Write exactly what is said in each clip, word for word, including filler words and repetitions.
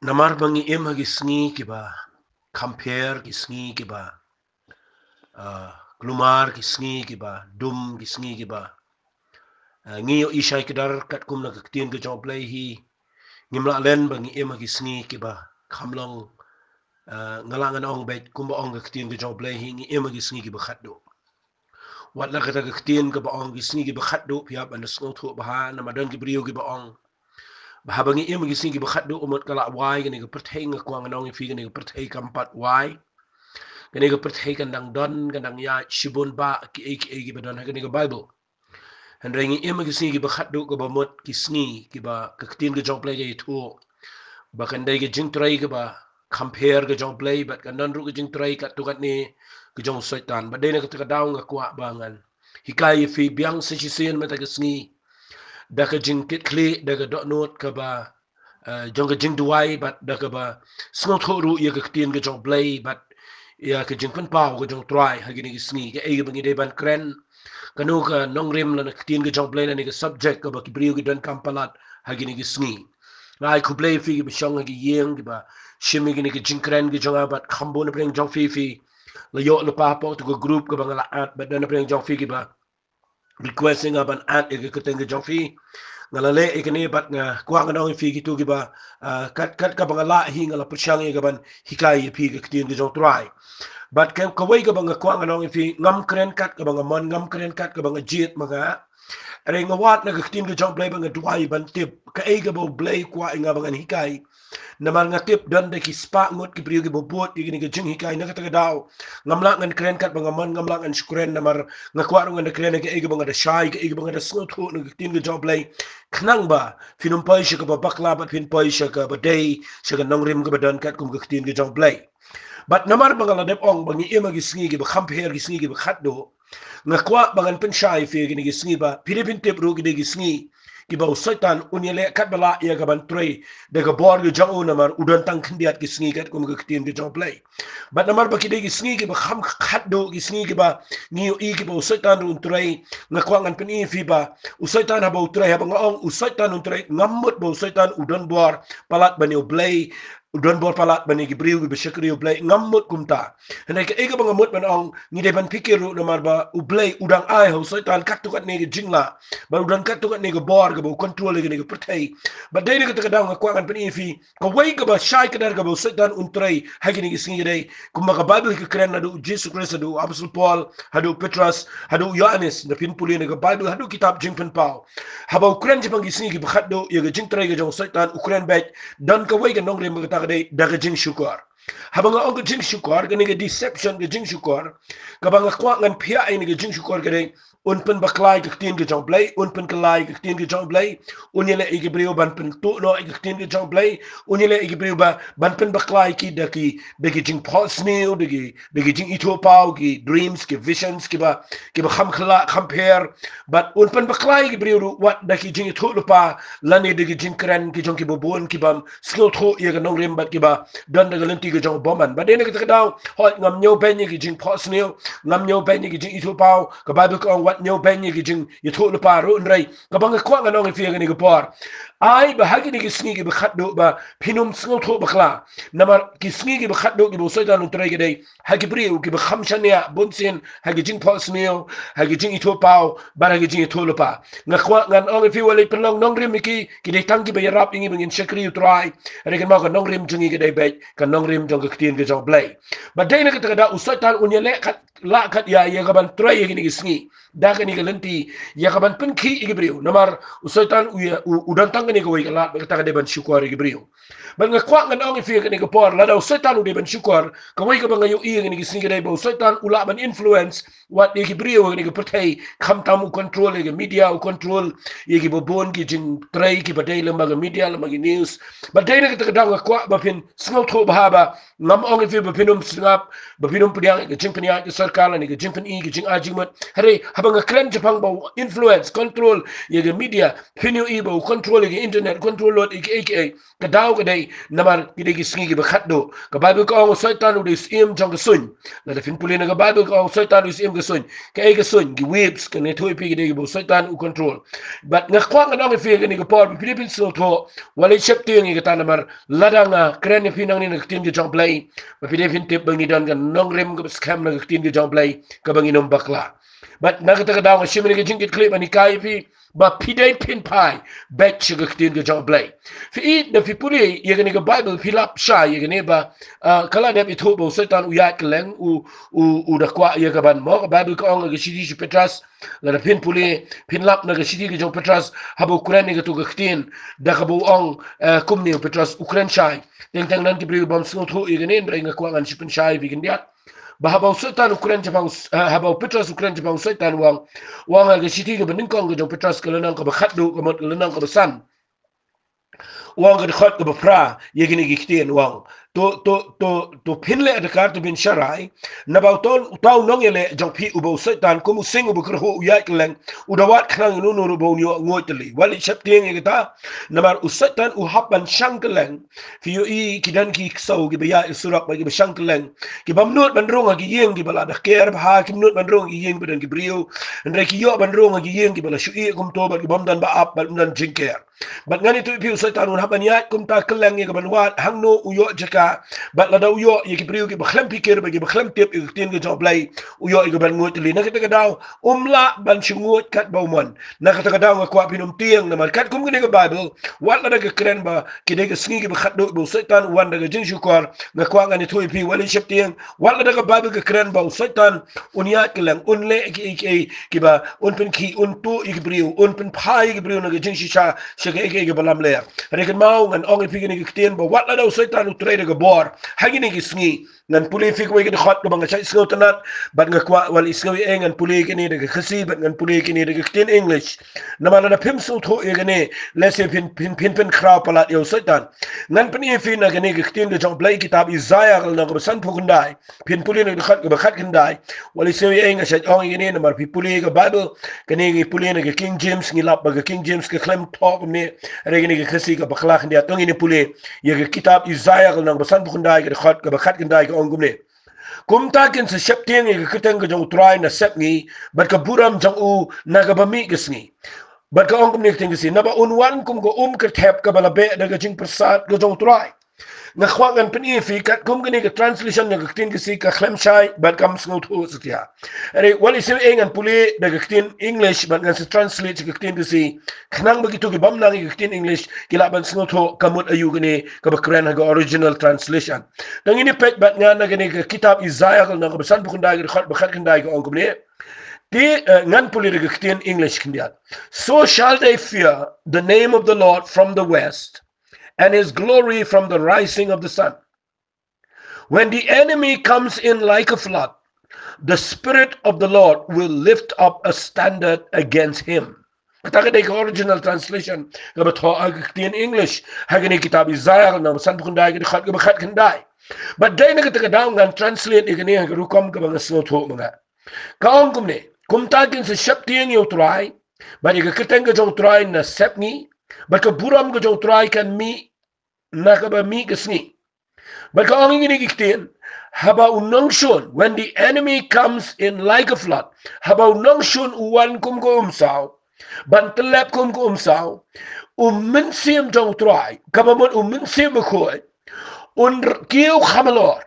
Namar ba ngi im ha ki sngi kiba kham pher, ki sngi kiba, ah, kulmar, ki sngi kiba dum, ki sngi kiba, ah, ngi ïohi shai kdar katkum na ka ktien ka jong U Blei hi. Ngim lah len ba ngi im ha ki sngi kiba kham long, ah, nga lah ngan ong beit kumba ong ka ktien ka jong U Blei hi, ngi im ha ki sngi kiba khatduh. Wat la kata ka ktien kaba ong ki sngi kiba khatduh, phi hap ban da sngewthuh bha, namar don ki briew kiba ong ba haba ngi im ha ki sngi kiba khatduh, u mut ka la wai kane ka pyrthei. Nga kwah ngan ong ïa phi, kane ka pyrthei kam pat wai. Kane ka pyrthei kan dang don, kan dang ïaid shibun bha kiei kiei kiba don ha kane ka Baibl. Hynrei ngi im ha ki sngi kiba khatduh, kaba mut ki sngi kiba ka ktien ka jong U Blei ka ïathuh ba kan dei ka jingtrei kaba kham pher ka jong U Blei, bad kan don ruh ka jingtrei katto katne ka jong u Soitan. Bad dei na kata ka daw nga kwah ba ngan hikai ïa phi biang sa shisien mynta ka sngi da ka jingkitkhlieh, da ka dohnud kaba, eh, jong ka jingduwai, bad da kaba sngewthuh ruh ïa ka ktien ka jong U Blei, bad ïa ka jingpynpaw ka jong U Trai ha kine ki sngi. Kaei kaba ngi dei ban kren, kano ka nongrim lane ka ktien ka jong U Blei lane ka subject kaba ki briew ki donkam palat ha kine ki sngi. Nga ai khublei ïa phi kiba shong ha ki ïing, kiba shim ïa kine ki jingkren ki jong nga, bad kham bun na pdeng jong phi, phi la ïoh lypa hapoh katu ka group kaba nga la add, bad don na pdeng jong phi kiba request ïa nga ban add ïa ka kyrteng ka jong phi. Nga la leh ïa kane bad nga kwah ngan ong ïa phi kito kiba, ah, kat, kat kaba nga lah hi, nga la pyrshang ïa ka ban hikai ïa phi ka ktien ka jong U Trai. Bad ka, kawei kaba nga kwah ngan ong ïa phi, ngam kren kat kaba nga mon, ngam kren kat kaba nga jied ma nga. Hynrei nga wad na ka ktien ka jong U Blei ba nga duwai ban tip kaei kaba U Blei u kwah ïa nga ba ngan hikai. Namar nga tip don da ki spah ngut ki briew kiba bud ïa kine ki jinghikai. Na kata ka daw ngam lah ngan kren kat ba nga mon, ngam lah ngan shu kren, namar nga kwah ruh ngan da kren ïa kaei kaba nga da shai, kaei kaba nga da sngewthuh na ka ktien ka jong U Blei, khnang ba phin ym poi sha kaba bakla bad phin poi sha kaba dei, sha ka nongrim kaba don katkum ka ktien ka jong U Blei. Bad namar ba nga la dep ong ba ngi im ha ki sngi kiba kham pher, ki sngi kiba khatduh, nga kwah ba ngan pynshai ïa phi kine ki sngi ba phi dei phin tip ruh ki dei ki sngi kiba u Soitan un ïaleh katba lah ïa ka ban trei da ka bor ka jong u, namar u don tang khyndiat ki sngi katkum ka ktien ka jong U Blei. Bad namar ba ki dei ki sngi kiba kham khatduh, ki sngi kiba ngi ïohi kiba u Soitan ruh un trei, nga kwah ngan pyni ïa phi ba u Soitan haba u trei, haba nga ong u Soitan un trei, ngam mut ba u Soitan u don bor palat ban ïa U Blei, u don bor palat ban ïa ki briew kiba shakri U Blei, ngam mut kumta. Hynrei kaei kaba nga mut ban ong, ngi dei ban phikir ruh namar ba U Blei u dang ai ha u Soitan katto katne ka jinglah, bad u don katto katne ka bor kaba u control ïa kane ka pyrthei. Bad dei na kata ka daw nga kwah ngan pyni ïa phi kawei kaba shai kdar kaba u Soitan un trei ha kine ki sngi ka dei, kumba ka Baibl ka kren naduh u Jisu Khrist, haduh u Apostol Paul, haduh u Petros, haduh u Ïoannis, da phin pule na ka Baibl, haduh kitab Jingpynpaw. Haba u kren shaphang ki sngi kiba khatduh ïa ka jingtrei ka jong u Soitan, u kren beit don kawei ka nongrim ba kata ka dei da ka jingshukor. Haba nga ong ka jingshukor, kane ka deception, ka jingshukor, kaba nga kwah ngan phiah ïa kane ka jingshukor ka dei, un pynbakla ïa ka ktien ka jong U Blei, un pynkylla ïa ka ktien ka jong U Blei, un ïaleh ïa ki briew ban pyntuh noh ïa ka ktien ka jong U Blei, un ïaleh ïa ki briew ba, ban pynbakla ïa ki da ki, da ki jingphohsniew, da ki, da ki jingithuhpaw, ki dreams, ki visions, kiba, kiba kham kylla, kham pher. Bad un pynbakla ïa ki briew ruh wat da ki jingïathuhlypa lane da ki jingkren ki jong kiba bun kibym sngewthuh ïa ka nongrim bad kiba don da ka lynti ka jong u bymman. Bad dei na kata ka daw, hooid, ngam ñiewbeiñ ïa ki jingphohsniew, ngam ñiewbeiñ ïa ki jingithuhpaw, ka Baibl ka ong wat ñiewbeiñ ïa ki jingïathuhlypa ruh, hynrei kaba nga kwah ngan ong ïa phi ha kane ka por, ai ba ha kine ki sngi kiba khatduh ba phin ym sngewthuh bakla. Namar ki sngi kiba khatduh kiba u Soitan u trei ka dei ha ki briew kiba kham shaniah bunsien ha ki jingphohsniew, ha ki jingithuhpaw, bad ha ki jingïathuhlypa. Nga kwah ngan ong ïa phi, wat leit pynlong nongrim ïa ki, ki dei tang kiba ïarap ïa ngi ba ngin shakri U Trai. Hynrei kynmaw, ka nongrim jong ngi ka dei beit ka nongrim jong ka ktien ka jong U Blei. Bad dei na kata ka daw u Soitan un ïaleh kat, lah kat ïa, ïa ka ban trei ha kine ki sngi, da kane ka lynti, ïa ka ban pynkhih ïa ki briew. Namar u Soitan u ïa, u, u don tang kane kawei ka lad, bad kata ka dei ban shukor ïa ki briew. Bad nga kwah ngan ong ïa phi ha kane ka por, lada u Soitan u dei ban shukor, kawei kaba nga ïohi ha kine ki sngi ka dei ba u Soitan u lah ban influence wat ïa ki briew ha kane ka pyrthei, khamtam u control ïa ka media, u control ïa kiba bun ki jingtrei kiba dei lyngba ka media, lyngba ki news. Bad dei na kata ka daw nga kwah ba phin sngewthuh bha ba ngam ong ïa phi ba phin ym sngap, ba phin ym pdiang ïa ka jingpynïaid ka sorkar lane ka jingpyni, ka jingai jingmut. Hynrei haba Ba nga kren shaphang ba u influence, control ïa ka media, phin ïohi ba u control ïa ka internet, control lut ïa kiei kiei. Ka daw ka dei namar ki dei ki sngi kiba khatduh. Ka Bible ka ong u Soitan u dei u syiem jong ka suiñ. Lada phin pule na ka Bible ka ong u Soitan u dei u syiem ka suiñ. Kaei ka suiñ, ki waves, kane thui phi ki dei kiba u Soitan u control. Bad nga kwah ngan ong ïa phi kane ka por, phi dei phin sngewthuh, wat leit sheptieng ïa kata namar lada nga kren ïa phi nangne na ka ktien ka jong U Blei, ba phi dei phin tip ba ngi don ka nongrim kaba skhem na ka ktien ka jong U Blei kaba ngin ym bakla. Bad na kata ka daw nga shim ïa ka jingkitkhlieh ban hikai ïa phi ba phi dei phin phai beit sha ka ktien ka jong U Blei. Phi i, da phi pule ïa kane ka Bible, phi lap shai ïa kane ba, ah, ka la dep ithuh ba u Soitan u ïaid kylleng, u, u, u da kwah ïa ka ban mo. Ka Bible ka ong ha ka shithi sha u Petros, lada phin pule, phin lap na ka shithi ka jong u Petros, haba u kren ïa kato ka ktien, da kaba u ong, eh, kumne u Petros, u kren shai. Teng teng don ki briew bym sngewthuh ïa kane, hynrei nga kwah ngan shu pynshai ïa phi khyndiat. Ba haba u Soitan u kren shaphang, eh, haba u Petros u kren shaphang u Soitan, u ong, u ong ha ka shithi kaba nyngkong ka jong u Petros, ka lynnong kaba khatduh, ka mut ka lynnong kaba san. U ong ka dkhot kaba phra, ïa kine ki ktien u ong: To, to, to, to phin leh adkar, to phin sharai, naba uta u, uta u nongïaleh jong phi uba u Soitan, kum u sing uba kyrhuh u ïaid kylleng, u da wad khnang ïa uno uno ruh ba un ïoh nguid tylli. Wat leit sheptieng ïa kata, namar u Soitan u hap ban shang kylleng. Phi ïohi ki don ki ksew kiba ïaid surok bad kiba shang kylleng, ki bym nud ban rung ha ki ïing kiba la da ker bha, kim nud ban rung ha ki ïing ba don ki briew, hynrei ki ïoh ban rung ha ki ïing kiba la shu ïeh kumto bad ki bym don ba ap bad ym don jingker. Bad ngan ïathuh ïa phi, u Soitan un hap ban ïaid kumta kylleng ïa ka ban wad hangno u ïoh jaka. Bad lada u ïoh ïa ki briew kiba khlem phikir bad kiba khlem tip ïa ka ktien ka jong U Blei, u ïoh ïa ka ban nguid tylli. Na kata ka daw um lah ban shu nguid katba u mon. Na kata ka daw nga kwah phin ym tieng, namar katkum kane ka Bible, wat lada ka kren ba ki dei ki sngi kiba khatduh ba u Soitan u wan da ka jingshukor, nga kwah ngan ïathuh ïa phi, wat leit sheptieng. Wat lada ka Bible ka kren ba u Soitan un ïaid kylleng, un leh kiei kiei kiba, un pynkhih, un tuh ïa ki briew, un pynphai ïa ki briew na ka jingshisha sha kaei kaei kaba lamler. Hynrei kynmaw, ngan ong ïa phi kane ka ktien ba wat lada u Soitan u trei da ka bor ha kine ki sngi, ngan pule ïa phi kawei ka dkhot kaba nga shait sngewtynnat, bad nga kwah wat leit sngew ei ei, ngan pule ïa kane da ka Khasi bad ngan pule ïa kane da ka ktien English. Namar lada phim sngewthuh ïa kane, lehse phin, phin, phin, phin khraw palat ïa u Soitan. Ngan pyni ïa phi na kane ka ktien ka jong U Blei, kitab Isaiah ka lynnong kaba sanphew khyndai. Phin pule na ka dkhot kaba khatkhyndai. Wat leit sngew ei ei, nga shait ong ïa kane namar phi pule ka Bible, kane ngi pule na ka King James, ngi lap ba ka King James ka khlem thoh kumne. Hynrei kane ka Khasi ka bakla khyndiat. To ngin ïa pule ïa ka kitab Isaiah ka lynnong kaba sanphew khyndai, ka dkhot kaba khatkhyndai, ka ong kumne: Kumta kin sa sheptieng ïa ka kyrteng ka jong U Trai na sepngi, bad ka burom jong u na kaba mih ka sngi. Bad ka ong kumne ka ktien Khasi: Naba un wan kum ka um kyrthep kaba la beh da ka jingpyrsad ka jong U Trai. Nga kwah ngan pyni ïa phi katkum kane ka translation na ka ktien Khasi ka khlem shai bad kam sngewthuh satia. Hynrei wat leit sngew ei ei, ngan pule da ka ktien English bad ngan sa translate sha ka ktien Khasi, khnang ba kito ki bym nang ïa ka ktien English ki lah ban sngewthuh ka mut aïu kane kaba kren ha ka original translation. To ngin ïa peit bad nga na kane ka kitab Isaiah ka lynnong kaba sanphew khyndai, ka dkhot ba khatkhyndai, ka ong kumne. Te, eh, ngan pule da ka ktien English khyndiat. So shall they fear the name of the Lord from the west, and his glory from the rising of the sun. When the enemy comes in like a flood, the Spirit of the Lord will lift up a standard against him. Kata ka dei ka original translation kaba thoh ha ka ktien English ha kane kitab Isaiah ka lynnong ba sanphew khyndai, ka dkhot kaba khatkhyndai. Bad dei na kata ka daw ngan translate ïa kane ha ka rukom kaba nga sngewthuh ma nga. Ka ong kumne: Kumta kin sa sheptieng ïa U Trai, bad ïa ka kyrteng ka jong U Trai na sepngi, bad ka burom ka jong U Trai kan mih na kaba mih ka sngi. Bad ka ong ïa kine ki ktien: Haba u nongshun, when the enemy comes in like a flood, haba u nongshun u wan kum ka umsaw, ban tyllep kum ka umsaw, u Mynsiem jong U Trai, kaba mut u Mynsiem Bakhuid, un r-, kiew kham halor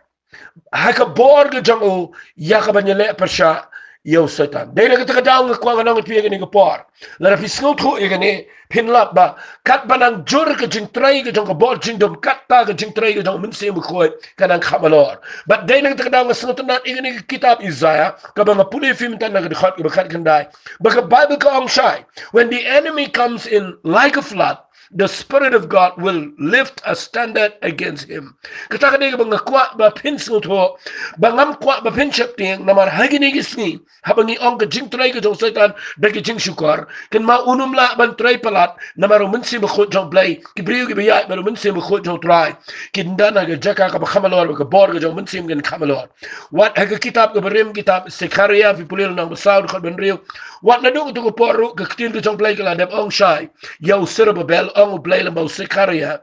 ha ka bor ka jong u ïa ka ban ïaleh pyrshah ïa u Soitan. Dei na kata ka daw nga kwah ngan ong ïa phi ha kane ka por, lada phi sngewthuh ïa kane, phin lap ba katba nang jur ka jingtrei ka jong ka bor jingdum, kata ka jingtrei ka jong u Mynsiem Bakhuid ka nang kham halor. Bad dei na kata ka daw nga sngewtynnat ïa kane ka kitab Isaiah kaba nga pule ïa phi mynta na ka dkhot kaba khatkhyndai, ba ka Bible ka ong shai: When the enemy comes in like a flood, the Spirit of God will lift a standard against him. Kata ka dei kaba nga kwah ba phin sngewthuh, ba ngam kwah ba phin sheptieng, namar ha kine ki sngi, haba ngi ong ka jingtrei ka jong Soitan da ka jingshukor, kynmaw un ym lah ban trei palat, namar u Mynsiem Bakhuid jong U Blei, ki briew kiba ïaid bad u Mynsiem Bakhuid jong U Trai kin don ha ka jaka kaba kham halor, bad ka bor ka jong u Mynsiem kan kham halor. Wat ha ka kitab kaba rim, kitab Sekharïa, phi pule lynnong ba saw, dkhot ba hynriew. Wat naduh kato ka por ruh ka ktien ka jong U Blei ka la dep ong shai ïa u Serubabel, ong U Blei lyngba u Sekharïa.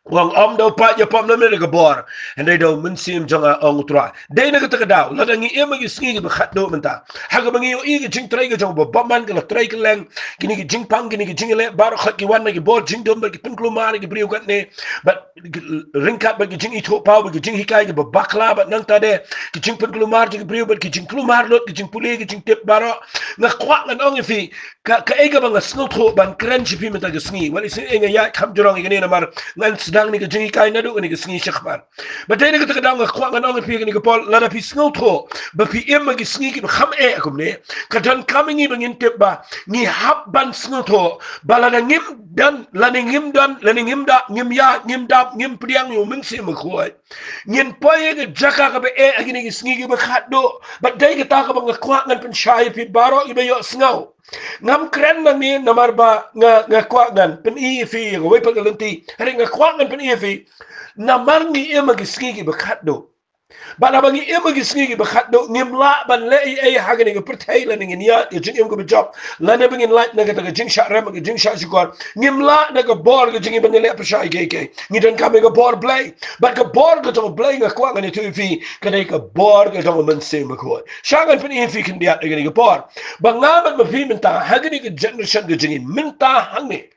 Ong, ym da u paid ïapom lem ne da ka bor, hynrei da u Mynsiem jong nga, ong U Trai. Dei na kata ka daw, lada ngi im ha ki sngi kiba khatduh mynta, ha kaba ngi ïohi ka jingtrei ka jong u ba bymman ka la trei kylleng, kine ki jingpang, kine ki jingïaleh baroh khoit ki wan na ki bor jingdum bad ki pynkulmar ki briew katne, bad ryngkat bad ki jingithuhpaw bad ki jinghikai kiba bakla, bad nangta de ki jingpynkulmar jong ki briew bad ki jingkulmar lut, ki jingpule, ki jingtip baroh. Nga kwah ngan ong ïa phi, ka, kaei kaba nga sngewthuh ban kren sha phi mynta ka sngi. Wat isynei nga ïaid kham jrong ïa kane namar ngan sdang ne ka jinghikai naduh kane ka sngi shakhmat. Bad dei na kata ka daw nga kwah ngan ong ïa phi ha kane ka por, lada phi sngewthuh ba phi im ha ki sngi kiba kham eh kumne, ka donkam ïa ngi ba ngin tip ba ngi hap ban sngewthuh ba lada ngim don, lada ngim don, lada ngim da, ngim ïaid, ngim dap, ngim pdiang ïa u Mynsiem Bakhuid, ngin poi ha ka jaka kaba eh ha kine ki sngi kiba khatduh. Bad dei kata kaba nga kwah ngan pynshai ïa phi baroh kiba ïohsngew. Ngam kren nangne namar ba nga, nga kwah ngan pyni ïa phi ïa kawei pat ka lynti, hynrei nga kwah ngan pyni ïa phi namar ngi im ha ki sngi kiba khatduh. Bad haba ngi im ha ki sngi kiba khatduh, ngim lah ban leh ei ei ha kane ka pyrthei, lane ngin ïaid ka jingim kaba jop, lane ba ngin lait na kata ka jingshah rem, ka jingshah shukor. Ngim lah na ka bor ka jong ngi ban ïaleh pyrshah ïa kiei kiei. Ngi donkam ïa ka bor Blei. Bad ka bor ka jong U Blei, nga kwah ngan ïathuh ïa phi, ka dei ka bor ka jong u Mynsiem Bakhuid. Shah ngan pyni ïa phi khyndiat ha kane ka por ba nga bad ma phi mynta ha kane ka generation ka jong ngi mynta hangne.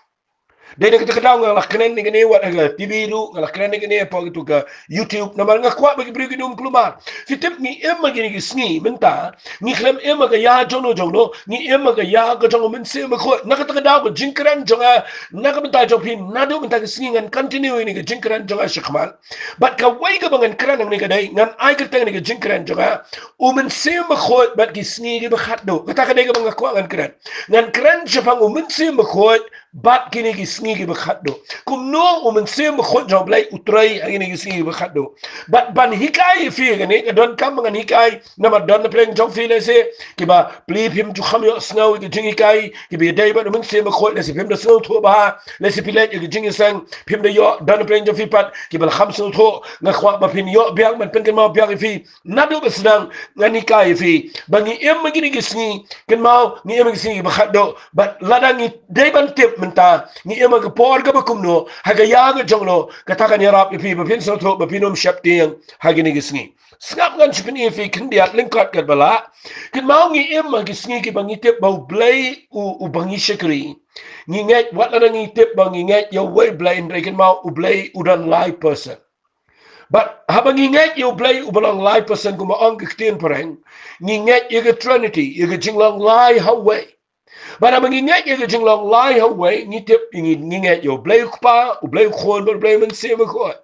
Dei na kata ka daw nga la kren ïa kane wat ha ka T V ruh, nga la kren ïa kane hapoh katu ka YouTube, namar nga kwah ba ki briew kin ym kulmar. Phi tip, ngi im ha kine ki sngi mynta, ngi khlem im ha ka ïa jongno jongno, ngi im ha ka ïa ka jong u Mynsiem Bakhuid. Na kata ka daw ka jingkren jong nga na ka bynta jong phi naduh mynta ka sngi, ngan continue ïa kane ka jingkren jong nga shakhmat. Bad kawei kaba ngan kren hangne ka dei, ngan ai kyrteng ïa kane ka jingkren jong nga, u Mynsiem Bakhuid bad ki sngi kiba khatduh. Kata ka dei kaba nga kwah ngan kren. Ngan kren shaphang u Mynsiem Bakhuid bad kine ki sngi kiba khatduh. Kumno u Mynsiem Bakhuid jong U Blei u trei ha kine ki sngi kiba khatduh. Bad ban hikai ïa phi kane, ka donkam ba ngan hikai namar don napdeng jong phi lehse kiba pli phim ju kham ïohsngew ïa ka jinghikai, kiba ïadei bad u Mynsiem Bakhuid, lehse phim da sngewthuh bha, lehse phi leit ïa ka jingïaseng phim da ïoh, don napdeng jong phi pat kiba la kham sngewthuh. Nga kwah ba phin ïoh biang ban pynkynmaw biang ïa phi. Naduh ba sdang ngan hikai ïa phi ba ngi im ha kine ki sngi, kynmaw ngi im ha ki sngi kiba khatduh. Bad lada ngi dei ban tip mynta, ngi im ha ka por kaba kumno, ha ka ïa ka jongno, kata kan ïarap ïa phi ba phin sngewthuh, ba phin ym sheptieng ha kine ki sngi. Sngap, ngan sa pyni ïa phi khyndiat lyngkot katba lah. Kynmaw ngi im ha ki sngi kiba ngi tip ba U Blei u, uba ngi shakri. Ngi ngeit, wat lada ngi tip ba ngi ngeit ïa uwei U Blei, hynrei kynmaw U Blei u don lai person. Bad haba ngi ngeit ïa U Blei uba long lai person, kumba ong ka ktien phareng, ngi ngeit ïa ka Trinity, ïa ka jinglong lai ha uwei. Bad haba ngi ngeit ïa ka jinglong lai ha uwei, ngi tip, ngi, ngi ngeit ïa U Blei u Kpa, U Blei u Khun, bad U Blei u Mynsiem Bakhuid.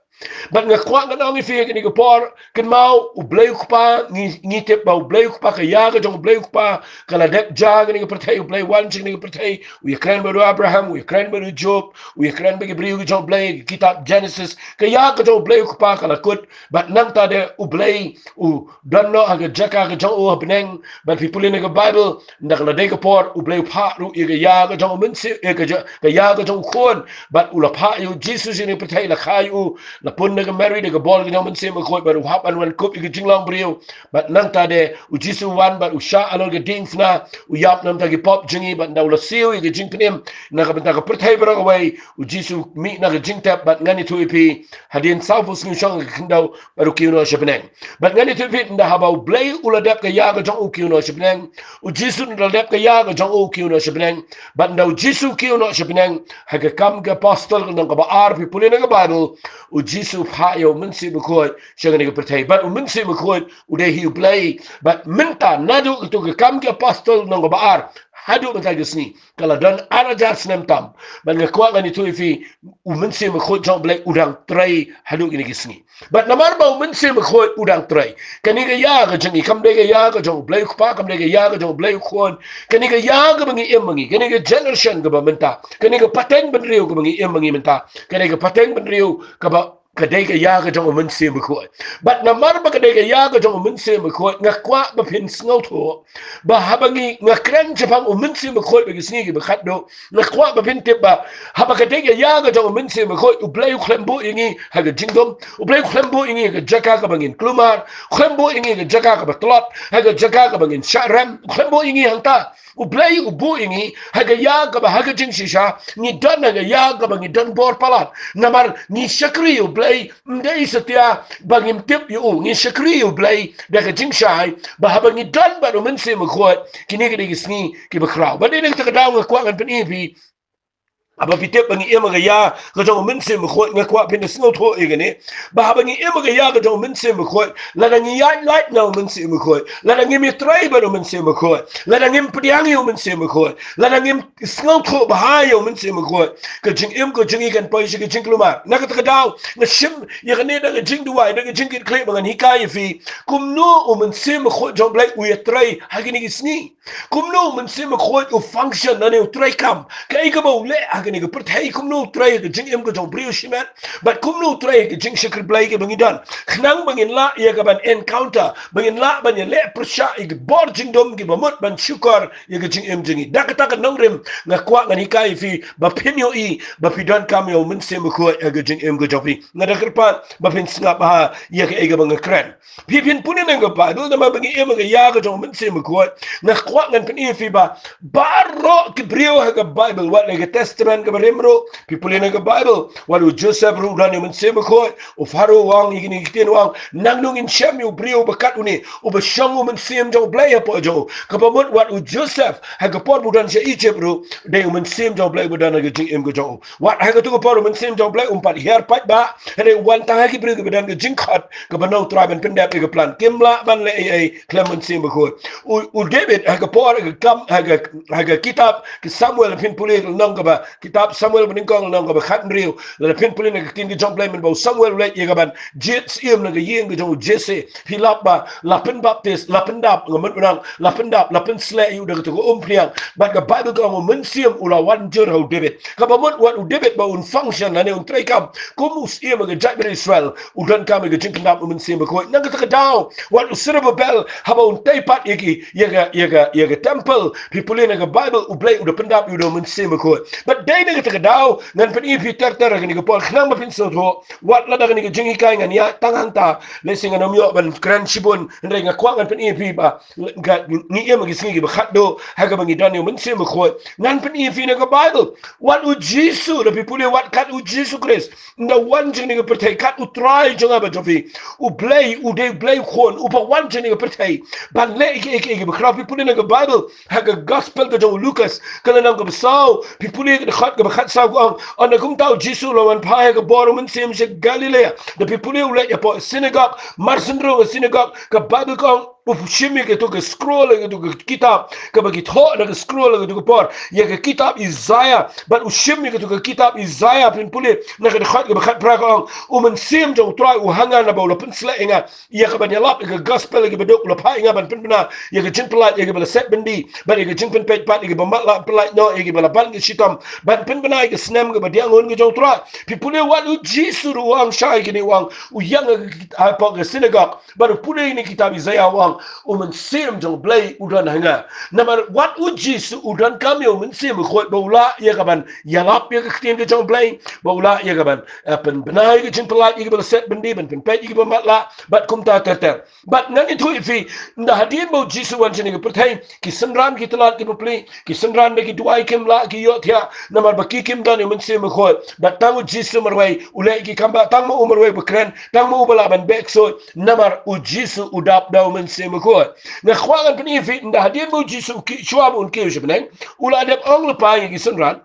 Bad nga kwah ngan ong ïa phi ha kane ka por, kynmaw U Blei u Kpa, ngi, ngi tip ba U Blei u Kpa, ka ïa ka jong U Blei u Kpa ka la dep jia ha kane ka pyrthei. U Blei u wan sha kane ka pyrthei, u ïakren bad u Abraham, u ïakren bad u Job, u ïakren bad ki briew ki jong U Blei, ka kitab Genesis. Ka ïa ka jong U Blei u Kpa ka la kut, bad nangta de U Blei u don noh ha ka jaka ka jong u ha bneng. Bad phi pule na ka Baibl, ynda ka la dei ka por, U Blei u phah ruh ïa ka ïa ka jong u Mynsiem, ïa ka ja-, ka ïa ka jong u Khun, bad u la phah ïa u Jisu sha kane ka pyrthei, la kha ïa u, la pun da ka Mary da ka bor ka jong u Mynsiem Bakhuid, bad u hap ban wan kup ïa ka jinglong briew. Bad nangta de u Jisu u wan bad u shah halor ka diengphna, u ïap na ka bynta ki pop jong ngi, bad ynda u la siew ïa ka jingpynim na ka bynta ka pyrthei baroh kawei, u Jisu u mih na ka jingtep, bad ngan ïathuh ïa phi, hadien sawphew sngi u shong ha ka khyndew bad u kiew noh sha bneng. Bad ngan ïathuh ïa phi, ynda haba U Blei u la dep ka ïa ka jong u, u kiew noh sha bneng. U Jisu u la dep ka ïa ka jong u, u kiew noh sha bneng. Bad ynda u Jisu u kiew noh sha bneng, ha ka Kam ki Apostol, ka lynnong kaba ar, phi pule na ka Baibl, u Jisu u phah ïa u Mynsiem Bakhuid sha kane ka pyrthei. Bad u Mynsiem Bakhuid u dei hi U Blei. Bad mynta, naduh kato ka Kam ki Apostol, lynnong kaba ar, haduh mynta ka sngi. Ka la don ar hajar snem tam. Bad nga kwah ngan ïathuh ïa phi, u Mynsiem Bakhuid jong U Blei u dang trei haduh kine ki sngi. Bad namar ba u Mynsiem Bakhuid u dang trei, kane ka ïa ka jong ngi kam dei ka ïa ka jong U Blei U Kpa, kam dei ka ïa ka jong U Blei U Khun. Kane ka ïa kaba ngi im ma ngi, kane ka generation kaba mynta, kane ka pateng bynriew kaba ngi im ma ngi mynta, kane ka pateng bynriew kaba ka dei ka ïa ka jong u Mynsiem Bakhuid. Bad namar ba ka dei ka ïa ka jong u Mynsiem Bakhuid, nga kwah ba phin sngewthuh ba haba ngi, nga kren shaphang u Mynsiem Bakhuid ba ki sngi kiba khatduh, nga kwah ba phin tip ba haba ka dei ka ïa ka jong u Mynsiem Bakhuid, U Blei u khlem buh ïa ngi ha ka jingdum, U Blei u khlem buh ïa ngi ha ka jaka kaba ngin kulmar, u khlem buh ïa ngi ha ka jaka kaba tlot, ha ka jaka kaba ngin shah rem, u khlem buh ïa ngi hangta. U Blei u buh ïa ngi ha ka ïa kaba ha ka jingshisha ngi don ha ka ïa kaba ngi don bor palat. Namar ngi shakri ïa U Blei, ym dei satia ba ngim tip ïa u, ngi shakri ïa U Blei da ka jingshai ba haba ngi don bad u Mynsiem Bakhuid, kine ki dei ki sngi kiba khraw. Bad dei na kata ka daw nga kwah ngan pyni ïa phi, haba phi tip ba ngi im ha ka ïa ka jong u Mynsiem Bakhuid, nga kwah phin da sngewthuh ïa kane, ba haba ngi im ha ka ïa ka jong u Mynsiem Bakhuid, lada ngi ïaid lait na u Mynsiem Bakhuid, lada ngim ïatrei bad u Mynsiem Bakhuid, lada ngim pdiang ïa u Mynsiem Bakhuid, lada ngim sngewthuh bha ïa u Mynsiem Bakhuid, ka jingim ka jong ngi kan poi sha ka jingkulmar. Na kata ka daw nga shim ïa kane da ka jingduwai, da ka jingkitkhlieh ba ngan hikai ïa phi kumno u Mynsiem Bakhuid jong U Blei u ïatrei ha kine ki sngi. Kumno u Mynsiem Bakhuid u function lane u treikam, kaei kaba u leh ha kane ka pyrthei, kumno u trei ha ka jingim ka jong u briew shimet, bad kumno u trei ha ka jingshakri Blei kaba ngi don, khnang ba ngin lah ïa ka ban encounter, ba ngin lah ban ïaleh pyrshah ïa ki bor jingdum kiba mut ban shukor ïa ka jingim jong ngi. Da kata ka nongrim nga kwah ngan hikai ïa phi ba phin ïohi ba phi donkam ïa u Mynsiem Bakhuid ha ka jingim ka jong phi. Nga da kyrpad ba phin sngap bha ïa kaei kaba nga kren. Phi phin pule na ka Baibl, namar ba ngi im ha ka ïa ka jong u Mynsiem Bakhuid, nga kwah ngan pyni ïa phi ba baroh ki briew ha ka Baibl, wat la ka Testament kaba rim ruh, phi pule na ka Baibl, wat u Joseph ruh u don ïa u Mynsiem Bakhuid. U Pharaoh u ong ïa kine ki ktien, u ong, nangno ngin shem ïa u briew ba kat une uba shong u Mynsiem jong U Blei hapoh jong u? Kaba mut wat u Joseph ha ka por ba u don sha Egypt ruh, dei u Mynsiem jong U Blei uba don ha ka jingim ka jong u. Wat ha katu ka por u Mynsiem jong U Blei um pat hiar paidbah, hynrei u wan tang ha ki briew kiba don ka jingkhot kaba na U Trai ban pyndep ïa ka plan. Kim lah ban leh ei ei khlem Mynsiem Bakhuid. U, u David ha ka por, ha ka kam, ha ka, ha ka kitab ki Samuel, phin pule ka lynnong kaba, kitab Samuel banyngkong lynnong kaba khathynriew, lada phin pule na ka ktien ka jong U Blei, mynba u Samuel u leit ïa ka ban jied syiem na ka ïing ka jong u Jesse, phi lap ba la pynbaptis, la pyndap, nga mut ba nang, la pyndap, la pynsleh ïa u da katu ka umphniang. Bad ka Baibl ka ong u Mynsiem u la wan jur ha u David. Kaba mut wat u David ba un function lane un treikam kum u syiem ha ka jaitbynriew Israel, u donkam ïa ka jingpyndap u Mynsiem Bakhuid. Na kata ka daw wat u Zerubbabel haba un tei pat ïa ki, ïa ka, ïa ka, ïa ka temple, phi pule na ka Baibl, U Blei u da pyndap ïa u da u Mynsiem Bakhuid. Bad dei na kata ka daw ngan pyni ïa phi ter ter ha kane ka por khnang ba phin sngewthuh. Wat lada kane ka jinghikai ngan ïaid tang hangta, lehse ngan ym ïoh ban kren shibun, hynrei nga kwah ngan pyni ïa phi ba ka, ngi im ha ki sngi kiba khatduh ha kaba ngi don ïa u Mynsiem Bakhuid. Ngan pyni ïa phi na ka Baibl, wat u Jisu, lada phi pule, wat kat u Jisu Khrist, ynda u wan sha kane ka pyrthei, kat U Trai jong nga bad jong phi, U Blei, u dei U Blei u khun uba wan sha kane ka pyrthei ban leh ïa kiei kiei kiba khraw. Phi pule na ka Baibl, ha ka Gospel ka jong u Lukas, ka lynnong kaba saw, phi pule ka dkhot kaba khatsaw, ka ong, ynda kumta u Jisu u la wan phai ha ka bor u mynsiem sha Galilea. Lada phi pule, u leit hapoh synagog, mar shen ruh ha synagog, ka Baibl ka ong, u shim ïa katu ka scroll, ïa katu ka kitab kaba ki thoh na ka scroll ha katu ka por, ïa ka kitab Isaiah. Bad u shim ïa katu ka kitab Isaiah, phin pule na ka dkhot kaba khatphra, ka ong, u Mynsiem jong U Trai u ha nga, naba u la pynsleh ïa nga ïa ka ban ïalap ïa ka Gospel ïa kiba duk, u la phah ïa nga ban pynbna ïa ka jingpyllait ïa kiba la set byndi, bad ïa ka jingpynpeit pat ïa kiba matlah, pyllait noh ïa kiba la ban ka shitom, ban pynbna ïa ka snem kaba diang hun ka jong U Trai. Phi pule, wat u Jisu ruh u ong shai kine, u ong, u ïeng ha ka, hapoh ka synagog, bad u pule ïa kane ka kitab Isaiah, u ong, u Mynsiem jong U Blei u don ha nga. Namar wat u Jisu u donkam ïa u Mynsiem Bakhuid ba u lah ïa ka ban ïalap ïa ka ktien ka jong U Blei, ba u lah ïa ka ban, eh, pynbna ïa ka jingpyllait ïa kiba la set byndi, ban pynpeit ïa kiba matlah, bad kumta ter ter. Bad ngan ïathuh ïa phi, ynda hadien ba u Jisu u wan sha kane ka pyrthei, ki synran, ki tlot, ki bapli, ki synran bad ki duwai kim lah, ki ïohthiah, namar ba ki kim don ïa u Mynsiem Bakhuid. Bad tang u Jisu marwei u leh ïa ki kam bah, tang ma u marwei ba kren, tang ma u ba lah ban beh ksuid, namar u Jisu u dap da u Mynsiem Bakhuid. Nga kwah ngan pyni ïa phi, ynda hadien ba u Jisu u kiew, shuwa ba un kiew sha bneng, u la dep ong lypa ïa ki synran,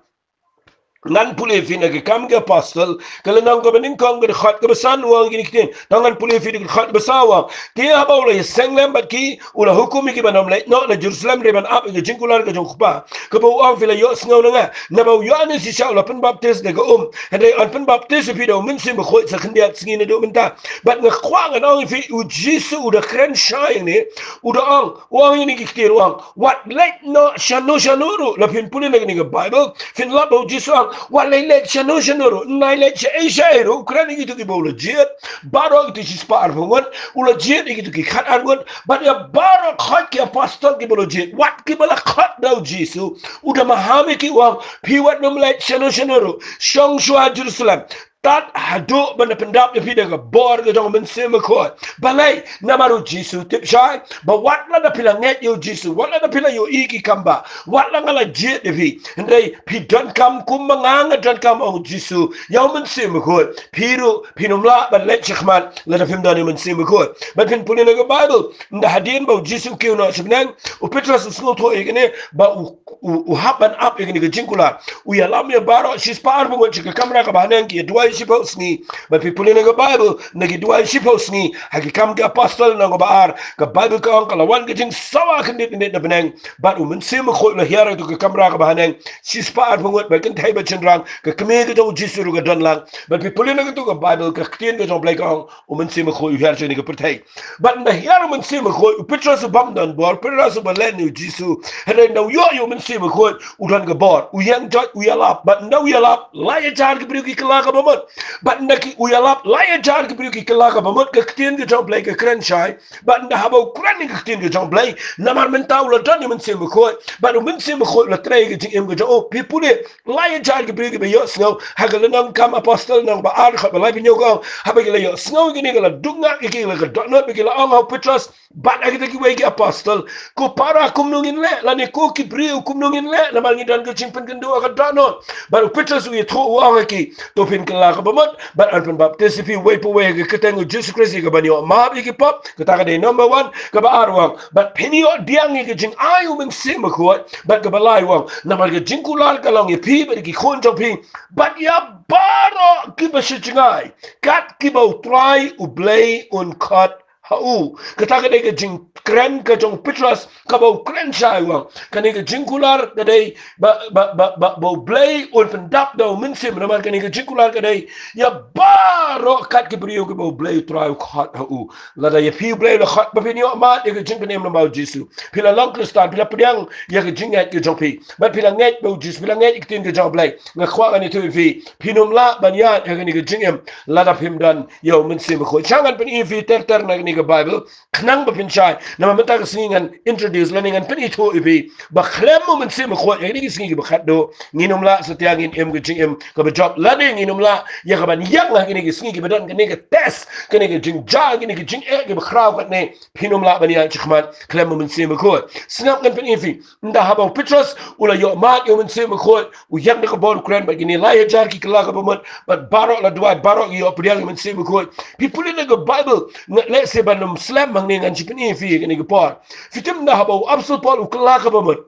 Ngan pule ïa phi na Ki Kam ki Apostol, ka lynnong kaba nyngkong, ka dkhot kaba san, u ong kine ki ktien. Tang ngan pule ïa phi da ka dkhot kaba saw, u ong: Te haba u la ïaseng lem bad ki, u la hukum ïa ki ban ym leit noh na Jerusalem, hynrei ban ap ïa ka jingkular ka jong U Kpa, kaba u ong, phi la ïohsngew na nga. Naba u Ïoannis shisha u la pynbaptis da ka um, hynrei yn pynbaptis ïa phi da U Mynsiem Bakhuid sa khyndiat sngi naduh mynta. Bad nga kwah ngan ong ïa phi, U Jisu u da kren shai hangne, u da ong, u ong ïa kine ki ktien, u ong: Wat leit noh shano shano ruh. La phin pule na kane ka Baibl, phin lap ba U Jisu u ong: Wat leit leit shano shano ruh. Nai leit shaei shaei ruh. U kren ïa kito kiba u la jied, baroh kito shispah arphew ngut, u la jied ïa kito ki khatar ngut, bad ïa baroh khoit ki apostol kiba u la jied, wat kiba la khot da U Jisu, u da maham ïa ki, u ong: Phi wat nym leit shano shano ruh. Shong shuwa Jerusalem, tad haduh ban da pyndap ïa phi da ka bor ka jong U Mynsiem Bakhuid. Balei? Namar U Jisu u tip shai ba wat lada phi la ngeit ïa U Jisu, wat lada phi la ïohi ïa ki kam ba, wat la nga la jied ïa phi, hynrei phi donkam kumba nga nga donkam, ong U Jisu, ïa U Mynsiem Bakhuid, phi ruh phin ym lah ban leit shakhmat lada phim don ïa U Mynsiem Bakhuid. Bad phin pule na ka Baibl, ynda hadien ba U Jisu u kiew noh sha bneng, u Petros u sngewthuh ïa kane, ba u, u, u hap ban ap ïa kane ka jingkular. U ïalam ïa baroh shispah arphew ngut sha ka kamra kaba haneng, ki ïa duwai shiphew sngi. Bad phi pule na ka Baibl, na ki duwai shiphew sngi, ha Ki Kam ki Apostol lynnong kaba ar, ka Baibl ka ong, ka la wan ka jingsawa khyndiat khyndiat na bneng, bad U Mynsiem Bakhuid u la hiar ha kato ka kamra kaba haneng, shispah arphew ngut, bad kynthei bad shynrang, ka kmie ka jong U Jisu ruh ka don lang. Bad phi pule na kato ka Baibl, ka ktien ka jong U Blei ka ong, U Mynsiem Bakhuid u hiar sha kane ka pyrthei. Bad ynda hiar U Mynsiem Bakhuid, u Petros u bym don bor, Petros uba len ïa U Jisu. Hynrei ynda u ïoh ïa U Mynsiem Bakhuid, u don ka bor, u ïeng joit, u ïalap. Bad ynda u ïalap, lai hajar ki briew ki kylla ka bamut. Bad ynda ki, u ïalap, lai hajar ki briew ki kylla ka bamut, ka ktien ka jong U Blei ka kren shai. Bad ynda haba u kren ïa ka ktien ka jong U Blei, namar mynta u la don ïa U Mynsiem Bakhuid, bad U Mynsiem Bakhuid u la trei ïa ka jingim ka jong u. Phi pule, lai hajar ki briew kiba ïohsngew, ha ka lynnong Kam Apostol lynnong ba ar, dkhot ba laiphew hynñiew ka ong, haba ki la ïohsngew ïa kine, ki la dukngak ïa ki, ki la ka dohnud, bad ki la ong ha u Petros bad ha kita kiwei ki apostol, ko para, kumno ngin leh, lane ko ki briew, kumno ngin leh, namar ngi don ka jingpynkynduh ha ka dohnud. Bad u Petros u ïathuh, u ong ha ki, to phin kylla ka bamut, bad yn pynbaptis ïa phi uwei pa uwei ha ka kyrteng U Jisu Khrist ïa ka ban ïoh map ïa ki pop. Kata ka dei number one. Kaba ar, u ong, bad phin ïoh pdiang ïa ka jingai U Mynsiem Bakhuid. Bad kaba lai, u ong, namar ka jingkular ka long ïa phi bad ïa ki khun jong phi, bad ïa baroh kiba sha jngai, kat kiba U Trai U Blei un khot ha u. Kata ka dei ka jingkren ka jong u Petros, kaba u kren shai, u ong, kane ka jingkular ka dei ba, ba, ba, ba, ba U Blei un pyndap da U Mynsiem. Namar kane ka jingkular ka dei ïa baroh kat ki briew kiba U Blei U Trai u khot ha u. Lada ïa phi U Blei u la khot ba phin ïoh mad ïa ka jingpynim lyngba U Jisu, phi la long Khristan, phi la pdiang ïa ka jingngeit ka jong phi, bad phi la ngeit ba U Jisu, phi la ngeit ïa ka ktien ka jong U Blei, nga kwah ngan ïathuh ïa phi, phin ym lah ban ïaid ha kane ka jingim lada phim don ïa U Mynsiem Bakhuid. Sha ngan pyni ïa phi ter ter na kane ka Baibl, khnang ba phin shai. Namar mynta ka sngi ngan introduce lane ngan pynithuh ïa phi ba khlem U Mynsiem Bakhuid, ha kine ki sngi kiba khatduh, ngin ym lah satia ngin im ka jingim kaba jop, lane ngin ym lah ïa ka ban ïeng ha kine ki sngi kiba don kane ka test, kane ka jingjia, kine ki jingeh kiba khraw katne, phin ym lah ban ïaid shakhmat khlem U Mynsiem Bakhuid. Sngap, ngan pyni ïa phi. Ynda haba u Petros u la ïoh mad ïa U Mynsiem Bakhuid, u ïeng da ka bor, u kren bad kine lai hajar ki kylla ka bamut, bad baroh la duwai, baroh ki ïoh pdiang ïa U Mynsiem Bakhuid. Phi pule na ka Baibl, nga leh se ban ym slem, hangne ngan sa pyni ïa phi kane ka por. Phi tip, ynda haba u Apostol Paul u kylla ka bamut,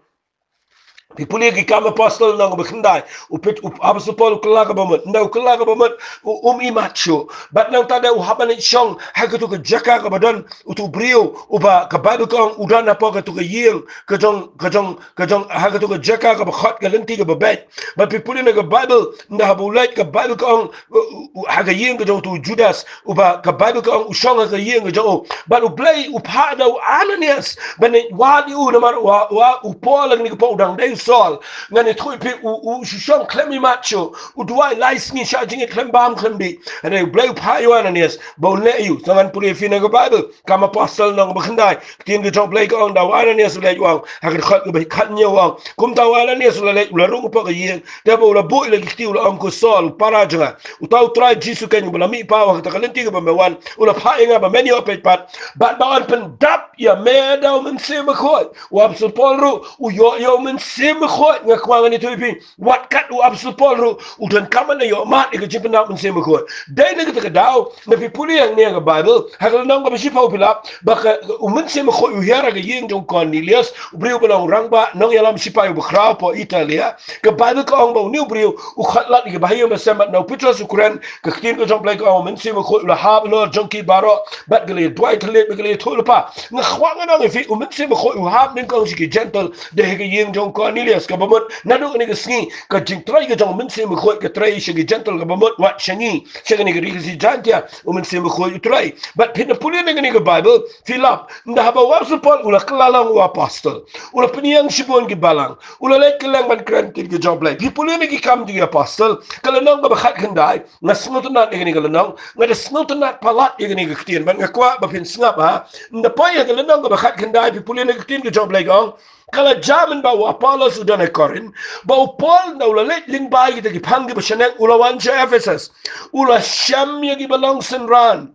phi pule Ki Kam Apostol lynnong ba khyndai, u Pet-, u Apostol Paul u kylla ka bamut. Ynda u kylla ka bamut, u, um i mad shuh. Bad nangta de u hap ban leit shong ha kato ka jaka kaba don uto u briew uba ka Baibl ka ong u don hapoh kato ka ïing ka jong, ka jong, ka jong, ha kato ka jaka kaba khot ka lynti kaba beit. Bad phi pule na ka Baibl, ynda haba u leit, ka Baibl ka ong, u, u, u, ha ka ïing ka jong uto u Judas, uba ka Baibl ka ong u shong ha ka ïing ka jong u. Bad U Blei u phah da u Ananias ban leit wad ïa u, namar u, u, u Paul ha kane ka por u dang dei u Saul. Ngan ïathuh ïa phi, u, u shu shong khlem i mad shuh, u duwai lai sngi shah jingit khlem bam khlem dih. Hynrei U Blei u phah ïa u Ananias ba un leh ïa u. Sa ngan pule ïa phi na ka Baibl, Kam Apostol lynnong ba khyndai. Ka ktien ka jong U Blei ka ong, da u Ananias u leit, u ong, ha ka dkhot kaba khathynñiew, u ong, kumta u Ananias u la leit, u la rung hapoh ka ïing. Te haba u la buh ïa la ki kti, u la ong, ko Saul, u para jong nga, uta U Trai Jisu keiñ uba la mihpat ha kata ka lynti kaba me wan, u la phah ïa nga ba men ïoh peit pat, bad ba yn pyndap ïa me da U Mynsiem Bakhuid. U Apostol Paul ruh u ïoh ïa U Mynsiem Mynsiem Bakhuid, nga kwah ngan ïathuh ïa phi, wat kat u Apostol Paul ruh u donkam ban ïoh mad ïa ka jingpynbaptis Mynsiem Bakhuid. Dei na kata ka daw, na phi pule hangne ha ka Bible, ha ka lynnong kaba shiphew phi lap ba ka, u Mynsiem Bakhuid u hiar ha ka ïing jong u Cornelius, u briew ba long rangbah nongïalam shipai uba khraw hapoh Italia. Ka Bible ka ong ba une u briew u khot lad ïa ki bahaïing basem bad na u Petros u kren, ka ktien ka jong U Blei ka ong, u Mynsiem Bakhuid u la hap halor jong ki baroh bad ki la ïa duwai thylliej bad ki la ïathuhlypa. Nga kwah ngan ong ïa phi, u Mynsiem Bakhuid u hap nyngkong sha ki Jentil, dei ha ka ïing jong u Cornelius. Kaba mut naduh kane ka sngi ka jingtrei ka jong u Mynsiem Bakhuid ka trei sha ki Jentil, kaba mut wat sha ngi sha kane ka ri Khasi Jaintia u Mynsiem Bakhuid u trei. Bad phin da pule na kane ka Bible phi lap, ynda haba u Apostol Paul u la kylla long u apostol, u la pynïeng shibun ki balang, u la leit kylleng ban kren ktien ka jong U Blei. Phi pule na Ki Kam jong ki Apostol, ka lynnong kaba khatkhyndai, nga sngewtynnat ïa kane ka lynnong, nga da sngewtynnat palat ïa kane ka ktien, bad nga kwah ba phin sngap, ha. Ynda poi ha ka lynnong kaba khatkhyndai, phi pule na ka ktien ka jong U Blei ka ong, ka la jia mynba u Apollos u don ha Korinth, ba u Paul ynda u la leit lyngba kita ki phang kiba shaneng u la wan sha Ephesus, u la shem ïa kiba long synran.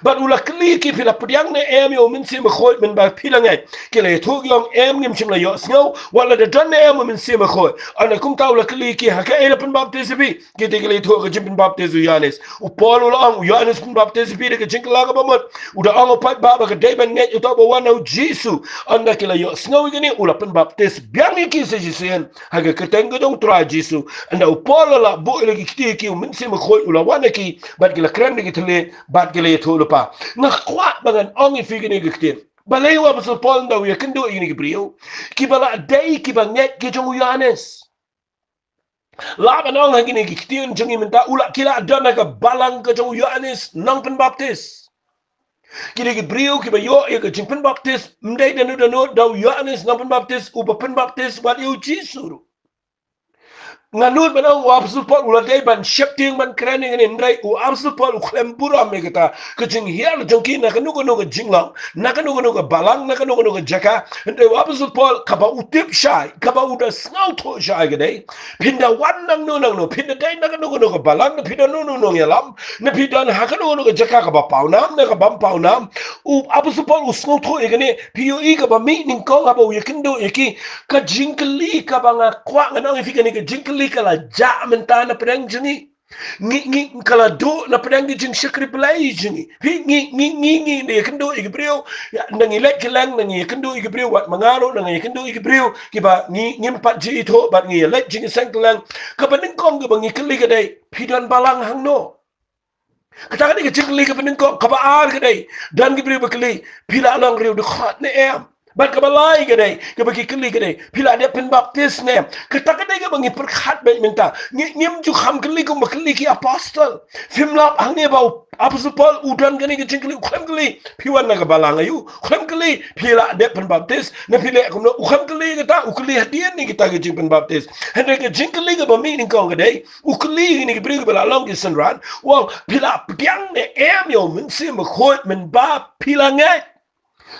Bad u la kylli ïa ki, phi la pdiang ne em ïa u Mynsiem Bakhuid mynba phi la ngeit? Ki la ïathuh ki ong, em, ngim shym la ïohsngew wat la da don ne em u Mynsiem Bakhuid. Ynda kumta u la kylli ïa ki, ha kaei la pynbaptis ïa phi? Kita ki la ïathuh, ka jingpynbaptis u Ïoannis. U Paul u la ong, u Ïoannis pynbaptis ïa phi da ka jingkylla kaba mut. U da ong u paidbah ba ka dei ban ngeit uta uba wan na u Jisu. Ynda ki la ïohsngew ïa kane, u la pynbaptis biang ïa ki sa shisien ha ka kyrteng ka jong u Trai Jisu. Ynda u Paul u la buh ïa ki kti ïa ki, u Mynsiem Bakhuid u la wan ha ki, bad ki la kren da ki thylliej bad ki la ïathuhlypa. Nga kwah ba ngan ong ïa phi kane ka ktien. Balei u Apostol Paul ynda u ïakynduh ïa kine ki briew kiba la dei kiba ngeit ki jong u Ïoannis? Lah ban ong ha kine ki ktien jong ngi mynta, u la, ki la don ha ka balang ka jong u Ïoannis nongpynbaptis. Kine ki briew kiba ïoh ïa ka jingpynbaptis ym dei da nud da nud, da u Ïoannis nongpynbaptis uba pynbaptis wat ïa u Jisu ruh. Nga nud ban ong u Apostol Paul u la dei ban sheptieng ban kren ïa kane, hynrei u Apostol Paul u khlem burom ïa kata. Ka jinghiar jong ki na kano kano ka jinglong, na kano kano ka balang, na kano kano ka jaka, hynrei u Apostol Paul kaba u tip shai, kaba u da sngewthuh shai ka dei, phin da wan nangno nangno, phin da dei na kano kano ka balang, phin da nongno nongïalam, ne phi don ha kano kano ka jaka kaba pawnam ne kabym pawnam, u Apostol Paul u sngewthuh ïa kane. Phi ïohi kaba mih nyngkong haba u ïakynduh ïa ki, ka jingkylli kaba nga kwah ngan ong ïa phi, kane ka jingkylli ka la jah mynta na pdeng jong ngi. Ngi, ngi, ka la duh na pdeng ki jingshakri Blei jong ngi. Phi, ngi, ngi, ngi, ngi ïakynduh ïa ki briew, ynda ngi leit kylleng, ynda ngi ïakynduh ïa ki briew, wat ma nga ruh ynda ngi ïakynduh ïa ki briew kiba ngi, ngim pat ju ithuh bad ngi ïaleit jingïaseng kylleng, kaba nyngkong kaba ngi kylli ka dei, phi don balang hangno? Kata ka dei ka jingkylli kaba nyngkong. Kaba ar ka dei, don ki briew ba kylli, phi la long riew dkhot ne em? Bad kaba lai ka dei, kaba ki kylli ka dei, phi la dep pynbaptis ne em? Kata ka dei kaba ngi pyrkhat beit mynta. Ngi, ngim ju kham kylli kumba kylli ki apostol. Phim lap hangne ba u Apostol Paul u don kane ka jingkylli, u khlem kylli, phi wan na ka balang aïu? U khlem kylli, phi la dep pynbaptis ne phi leh kumno? U khlem kylli kata, u kylli hadien ne kita ka jingpynbaptis. Hynrei ka jingkylli kaba mih nyngkong ka dei, u kylli ïa kine ki briew kiba la long ki synran, u ong, phi la pdiang ne em ïa u Mynsiem Bakhuid mynba phi la ngeit?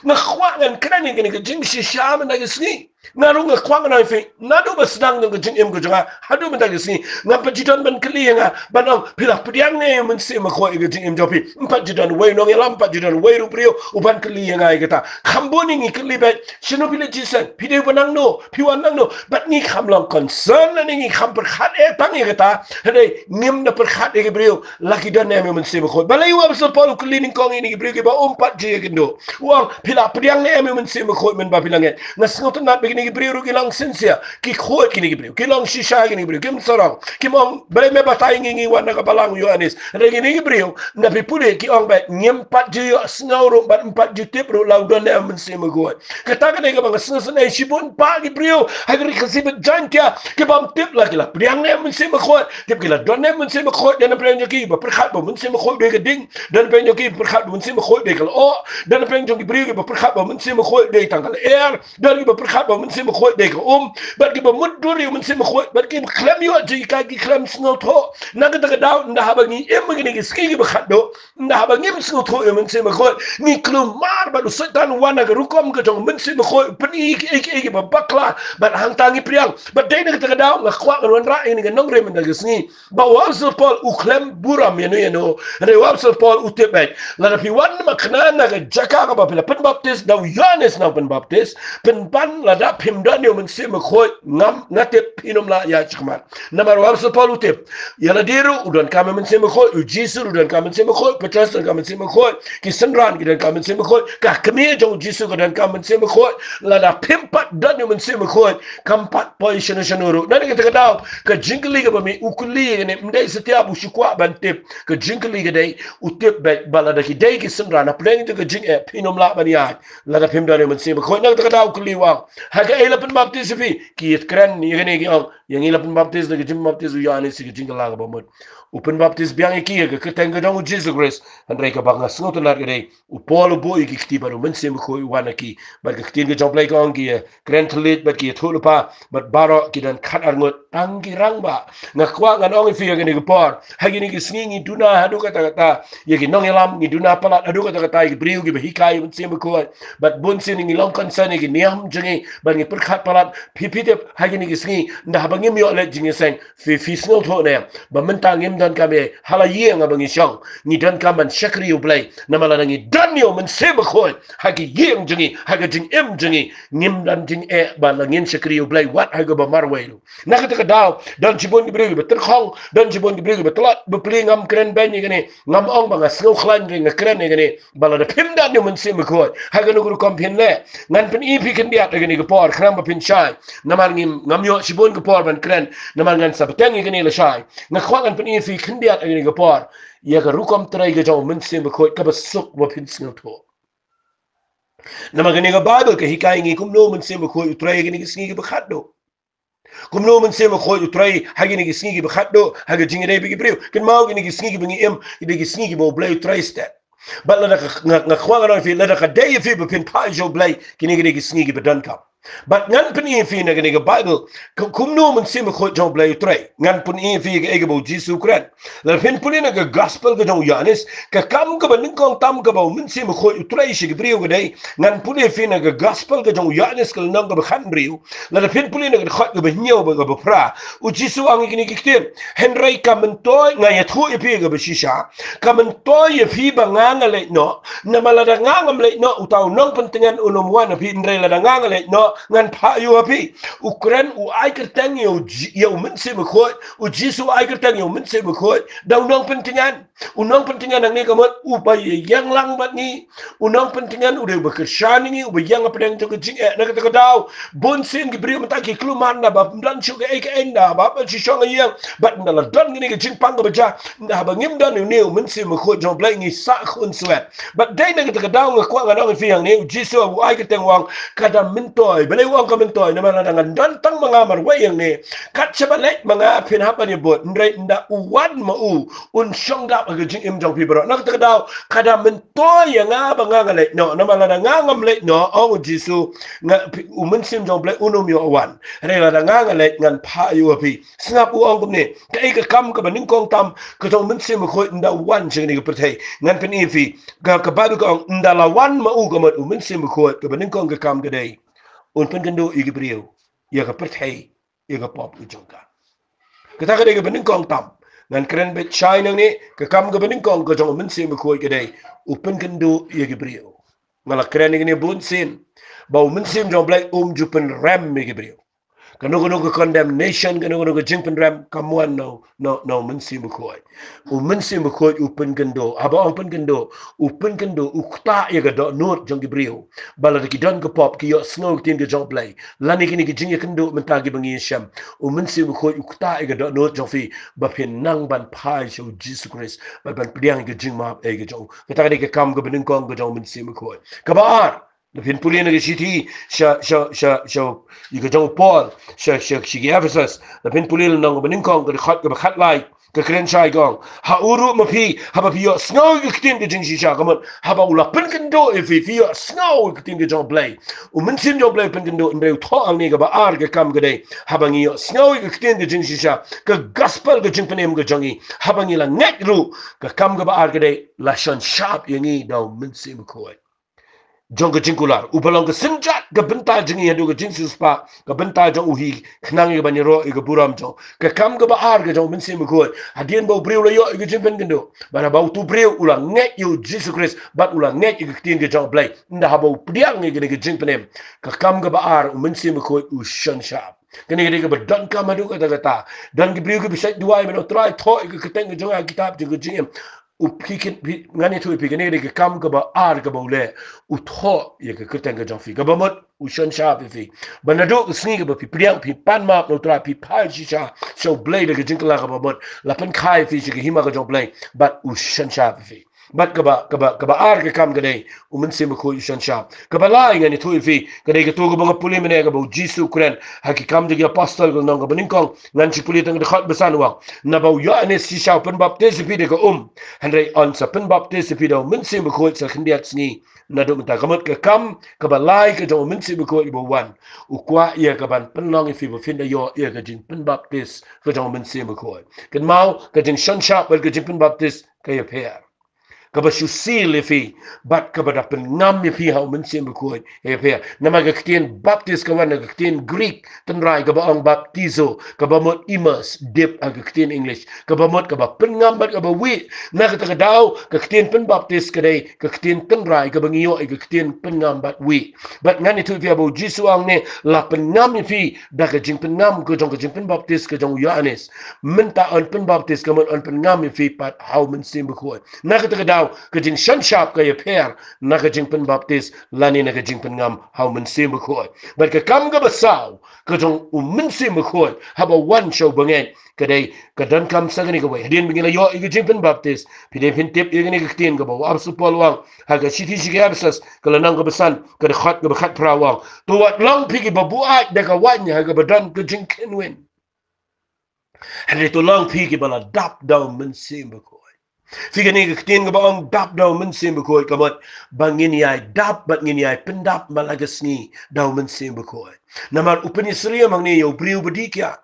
Nga kwah ngan kren ïa kane ka jingshisha mynta ka sngi. Nga ruh nga kwah ngan ong ïa phi, naduh ba sdang jong ka jingim ka jong nga haduh mynta ka sngi, ngam pat ju don ban kylli ïa nga ban ong, phi la pdiang ne em ïa u Mynsiem Bakhuid ïa ka jingim jong phi? Ym pat ju don uwei u nongïalam, ym pat ju don uwei ruh u briew u ban kylli ïa nga ïa kata. Kham bun ngi kylli beit, shano phi leit jingïaseng, phi dei uba nangno, phi wan nangno, bad ngi kham long concern lane ngi kham pyrkhat eh tang ïa kata. Hynrei ngim da pyrkhat ïa ki briew la ki don ne em ïa u Mynsiem Bakhuid. Balei u Apostol Paul u kylli nyngkong ïa kine ki briew kiba um pat ju ïakynduh? U ong, phi la pdiang ne em ïa u Mynsiem Bakhuid mynba phi la ngeit? Nga sngewtynnat ba kine ki briew ruh ki long sincere, ki khuid kine ki briew, ki long shisha kine ki briew, kim sarong, kim ong, balei me batai ngi, ngi wan na ka balang u Ïoannis? Hynrei kine ki briew, ynda phi pule, ki ong ba ngim pat ju ïohsngew ruh bad ym pat ju tip ruh la u don ne em u Mynsiem Bakhuid. Kata ka dei kaba nga sngewsynei, shibun pat ki briew ha ka ri Khasi bad Jaintia ki bym tip la ki la pdiang ne em u Mynsiem Bakhuid. Tip ki la don ne em u Mynsiem Bakhuid, don napdeng jong ki ba pyrkhat ba u Mynsiem Bakhuid dei ka ding, don napdeng jong ki ba pyrkhat ba u Mynsiem Bakhuid dei ka lyoh, don napdeng jong ki briew kiba pyrkhat ba u Mynsiem Bakhuid dei tang ka lyer, don kiba pyrkhat ba u Mynsiem Bakhuid dei ka um, bad kiba mutdur ïa u Mynsiem Bakhuid, bad kiba khlem ïoh jinghikai, ki khlem sngewthuh. Na kata ka daw, ynda haba ngi im ha kine ki sngi kiba khatduh, ynda haba ngim sngewthuh ïa u Mynsiem Bakhuid, ngi kulmar bad u Soitan u wan ha ka rukom ka jong u Mynsiem Bakhuid, u pyni kiei kiei kiba bakla, bad hangta ngi pdiang. Bad dei na kata ka daw nga kwah ngan wanrah ïa kane ka nongrim mynta ka sngi, ba u Apostol Paul u khlem burom ïano ïano. Hynrei u Apostol Paul u tip beit, lada phi wan ma khana na ka jaka kaba phi la pynbaptis da u Ïoannis nongpynbaptis, pynban lada phim don ïa u Mynsiem Bakhuid, ngam, nga tip phin ym lah ïaid shakhmat. Namar u Apostol Paul u tip, ïa lade ruh u donkam ïa u Mynsiem Bakhuid, u Jisu ruh u donkam ïa u Mynsiem Bakhuid, Petros donkam ïa u Mynsiem Bakhuid, ki synran ki donkam ïa u Mynsiem Bakhuid, ka kmie jong u Jisu ka donkam ïa u Mynsiem Bakhuid. Lada phim pat don ïa u Mynsiem Bakhuid, kam pat poi shano shano ruh. Na kata ka daw, ka jingkylli kaba me, u kylli ïa kane, ym dei satia ba u shu kwah ban tip. Ka jingkylli ka dei, u tip beit ba lada ki dei ki synran hapdeng jong ka jingeh, phin ym lah ban ïaid lada phim don ïa u Mynsiem Bakhuid. Na kata ka daw u kylli u ong, ha kaei la pynbaptis ïa phi? Ki kren ïa kane, ki ong, ïa ngi la pynbaptis da ka jingbaptis u Ïoannis ïa ka jingkylla kaba mut. U pynbaptis biang ïa ki ïa ka kyrteng ka jong u Jisu Khrist. Hynrei kaba nga sngewtynnat ka dei, u Paul u buh ïa ki kti bad u Mynsiem Bakhuid u wan ha ki. Bad ka ktien ka jong U Blei ka ong, ki ïa kren thylliej bad ki ïathuhlypa bad baroh ki don khatar ngut, tang ki rangbah. Nga kwah ngan ong ïa phi ha kane ka por, ha kine ki sngi ngi duna haduh katta katta ïa ki nongïalam, ngi duna palat haduh katta katta ïa ki briew kiba hikai ïa u Mynsiem Bakhuid. Bad bunsien ngi long concern ïa ki niam jong ngi bad ngi pyrkhat palat. Phi, phi tip, ha kine ki sngi, ynda haba ngim ïoh leit jingïaseng, phi, phi sngewthuh ne em ba mynta ngim donkam ei ei ha la ïing haba ngi shong. Ngi donkam ban shakri U Blei. Namar lada ngi don ïa u Mynsiem Bakhuid ha ki ïing jong ngi, ha ka jingim jong ngi, ngim don jingeh ba la ngin shakri U Blei wat ha kaba marwei ruh. Na kata ka daw, don shibun ki briew kiba tyrkhong, don shibun ki briew kiba tlot bapli. Ngam kren beiñ ïa kane, ngam ong ba nga sngewkhlaiñ, hynrei nga kren ïa kane, ba lada phim don ïa u Mynsiem Bakhuid, ha kano ka rukom phin leh. Ngan pyni ïa phi khyndiat ha kane ka por, khnang ba phin shai. Namar ngim, ngam ïoh shibun ka por ban kren, namar ngan sa bteng ïa kane lashai. Nga kwah ngan pyni ïa phi khyndiat ha kane ka por ïa ka rukom trei ka jong u Mynsiem Bakhuid kaba suk ba phin sngewthuh. Namar kane ka Baibl ka hikai ïa ngi kumno u Mynsiem Bakhuid u trei ha kine ki sngi kiba khatduh. Kumno u Mynsiem Bakhuid u trei ha kine ki sngi kiba khatduh ha ka jingïadei bad ki briew. Kynmaw, kine ki sngi kiba ngi im, ki dei ki sngi kiba U Blei u trei stet. Bad lada ka, nga, nga kwah ngan ong ïa phi, lada ka dei ïa phi ba phin phah sha U Blei, kine ki dei ki sngi kiba donkam. Bad ngan pyni ïa phi na kane ka Baibl, ka, kumno u Mynsiem Bakhuid jong U Blei u trei. Ngan pyni ïa phi kaei kaba u Jisu u kren. Lada phin pule na ka Gospel ka jong u Ïoannis, ka kam kaba nyngkong tam kaba u Mynsiem Bakhuid u trei sha ki briew ka dei, ngan pule ïa phi na ka Gospel ka jong u Ïoannis ka lynnong kaba khathynriew. Lada phin pule na ka dkhot kaba hynñiew bad kaba phra, u Jisu u ong ïa kine ki ktien: Hynrei ka myntoi, nga ïathuh ïa phi kaba shisha, ka myntoi ïa phi ba nga, nga leit noh. Namar lada nga ngam leit noh, uta u nongpyntngen un ym wan ha phi, hynrei lada nga, nga leit noh, ngan phah ïa u ha phi. U kren, u ai kyrteng ïa u Ji-, ïa u Mynsiem Bakhuid. U Jisu u ai kyrteng ïa u Mynsiem Bakhuid da u nongpyntngen. U nongpyntngen hangne ka mut uba ïeng lang bad ngi. U nongpyntngen u dei uba kyrshan ïa ngi, uba ïeng hapdeng jong ka jingeh. Na kata ka daw, bunsien ki briew mynta ki khlem mad, naba ym don shuh kaei kaei, naba ym don shuh shong ha ïing. Bad ynda la don kane ka jingpang kaba jia, ynda haba ngim don ïa une u Mynsiem Bakhuid jong U Blei, ngi sah khun swet. Bad dei na kata ka daw nga kwah ngan ong ïa phi hangne, u Jisu u ai kyrteng, u ong ka da myntoi. Balei u ong ka myntoi? Namar lada ngan don tang ma nga marwei hangne, kat shaba leit ma nga phin hap ban ïabud. Hynrei ynda u wan ma u, un shong dap ha ka jingim jong phi baroh. Na kata ka daw, ka da myntoi ïa nga ba nga, nga leit noh. Namar lada nga ngam leit noh, ong u Jisu, nga, phi, u Mynsiem jong U Blei un ym ïoh wan. Hynrei lada nga, nga leit, ngan phah ïa u ha phi. Sngap, u ong kumne: Kaei ka kam kaba nyngkong tam ka jong u Mynsiem Bakhuid ynda u wan sha kane ka pyrthei? Ngan pyni ïa phi. Ka, ka Baibl ka ong ynda la wan ma u, ka mut u Mynsiem Bakhuid, kaba nyngkong ka kam ka dei, un pynkynduh ïa ki briew ïa ka pyrthei, ïa ka pop ka jong ka. Kata ka dei kaba nyngkong tam. Ngan kren beit shai nangne, ka kam kaba nyngkong ka jong u Mynsiem Bakhuid ka dei u pynkynduh ïa ki briew. Nga la kren ïa kane bunsien, ba u Mynsiem jong U Blei um ju pynrem ïa ki briew. Kano kano ka condemnation, kano kano ka jingpynrem, kam wan na, na, na u Mynsiem Bakhuid. U Mynsiem Bakhuid u pynkynduh. Haba ong pynkynduh, u pynkynduh, u ktah ïa ka dohnud jong ki briew. Ba lada ki don ka pop, ki ïohsngew ïa ka ktien ka jong U Blei, lane kine ki jingïakynduh mynta kiba ngi ïashem, u Mynsiem Bakhuid u ktah ïa ka dohnud jong phi ba phin nang ban phai sha u Jisu Khrist, ba ban pdiang ïa ka jingmap ei ka jong u. Kata ka dei ka kam kaba nyngkong ka jong u Mynsiem Bakhuid. Kaba ar, lada phin pule na ka shithi sha, sha, sha, sha, ïa ka jong u Paul sha, sha, sha ki Ephesus, lada phin pule lynnong kaba nyngkong, ka dkhot kaba khatlai, ka kren shai, ka ong: Ha u ruh ma phi, haba phi ïohsngew ïa ka ktien ka jingshisha, ka mut haba u la pynkynduh ïa phi, phi ïohsngew ïa ka ktien ka jong U Blei. U Mynsiem jong U Blei u pynkynduh, hynrei u thoh hangne, kaba ar ka kam ka dei, haba ngi ïohsngew ïa ka ktien ka jingshisha, ka gospel ka jingpynim ka jong ngi, haba ngi la ngeit ruh, ka kam kaba ar ka dei, la shon shap ïa ngi da u Mynsiem Bakhuid. jong ka jingkular, uba long ka synjat ka bynta jong ngi haduh ka jingsiewspah, ka bynta jong u hi khnang ïa ka ban ïaroh ïa ka burom jong. Ka kam kaba ar ka jong u Mynsiem Bakhuid, hadien ba u briew la ïoh ïa ka jingpynkynduh, bad haba utu u briew u la ngeit ïa u Jisu Khrist bad u la ngeit ïa ka ktien ka jong U Blei, ynda haba u pdiang ïa kane ka jingpynim, ka kam kaba ar, u Mynsiem Bakhuid u shon shap. Kane ka dei kaba donkam haduh katta katta. Don ki briew kiba shait duwai ban ong, Trai, thoh ïa ka kyrteng ka jong nga ha ka kitab jong ka jingim. U phi kin, phi, ngan ïathuh ïa phi, kane ka dei ka kam kaba ar kaba u leh, u thoh ïa ka kyrteng ka jong phi. Kaba mut u shon shap ïa phi. Bad naduh ka sngi kaba phi pdiang, phi pan map na U Trai, phi phai shisha sha U Blei da ka jingkylla kaba mut, la pynkha ïa phi sha ka hima ka jong U Blei, bad u shon shap ïa phi. Bad kaba, kaba, kaba ar ka kam ka dei, u Mynsiem Bakhuid u shon shap. Kaba lai, ngan ïathuh ïa phi, ka dei kato kaba nga pule mynne, kaba u Jisu u kren ha Ki Kam jong ki Apostol, ka lynnong kaba nyngkong, ngan shu pule tang ka dkhot ba san, u ong: Naba u Ïoannis shisha u pynbaptis ïa phi da ka um, hynrei un sa pynbaptis ïa phi da u Mynsiem Bakhuid sa khyndiat sngi naduh mynta. Ka mut ka kam kaba lai ka jong u Mynsiem Bakhuid ba u wan, u kwah ïa ka ban pynlong ïa phi ba phin da ïoh ïa ka jingpynbaptis ka jong u Mynsiem Bakhuid. Kynmaw, ka jingshon shap bad ka jingpynbaptis ka ïapher. Kaba shu seal ïa phi bad kaba da pynngam ïa phi ha u Mynsiem Bakhuid ka ïapher. Namar ka ktien baptis ka wan na ka ktien Greek tynrai kaba ong baptizo, kaba mut immerse, dip ha ka ktien English. Kaba mut kaba pynngam bad kaba wih. Na kata ka daw, ka ktien pynbaptis ka dei ka ktien tynrai kaba ngi ïoh ïa ka ktien pynngam bad wih. Bad ngan ïathuh ïa phi, ba u Jisu u ong ne, la pynngam ïa phi da ka jingpynngam ka jong ka jingpynbaptis ka jong u Ïoannis. Mynta un pynbaptis, ka mut un pynngam ïa phi pat ha u Mynsiem Bakhuid. Na kata ka daw, ka jingshon shap ka ïapher na ka jingpynbaptis lane na ka jingpynngam ha u Mynsiem Bakhuid. Bad ka kam kaba saw ka jong u Mynsiem Bakhuid haba wan sha u bangeit, ka dei, ka donkam sa kane kawei. Hadien ba ngi la ïoh ïa ka jingpynbaptis, phi dei phin tip ïa kane ka ktien kaba u Apostol Paul u ong ha ka shithi sha ki Ephesus, ka lynnong kaba san, ka dkhot kaba khatphra, u ong: To wat long phi kiba buaid da ka waiñ ha kaba don ka jingkhynwin, hynrei to long phi kiba la dap da u Mynsiem Bakhuid. Phi, kane ka ktien kaba ong dap da u Mynsiem Bakhuid, ka mut ba ngin ïai dap bad ngin ïai pyndap man la ka sngi da u Mynsiem Bakhuid. Namar u pynïasyriem hangne ïa u briew ba dih kiad.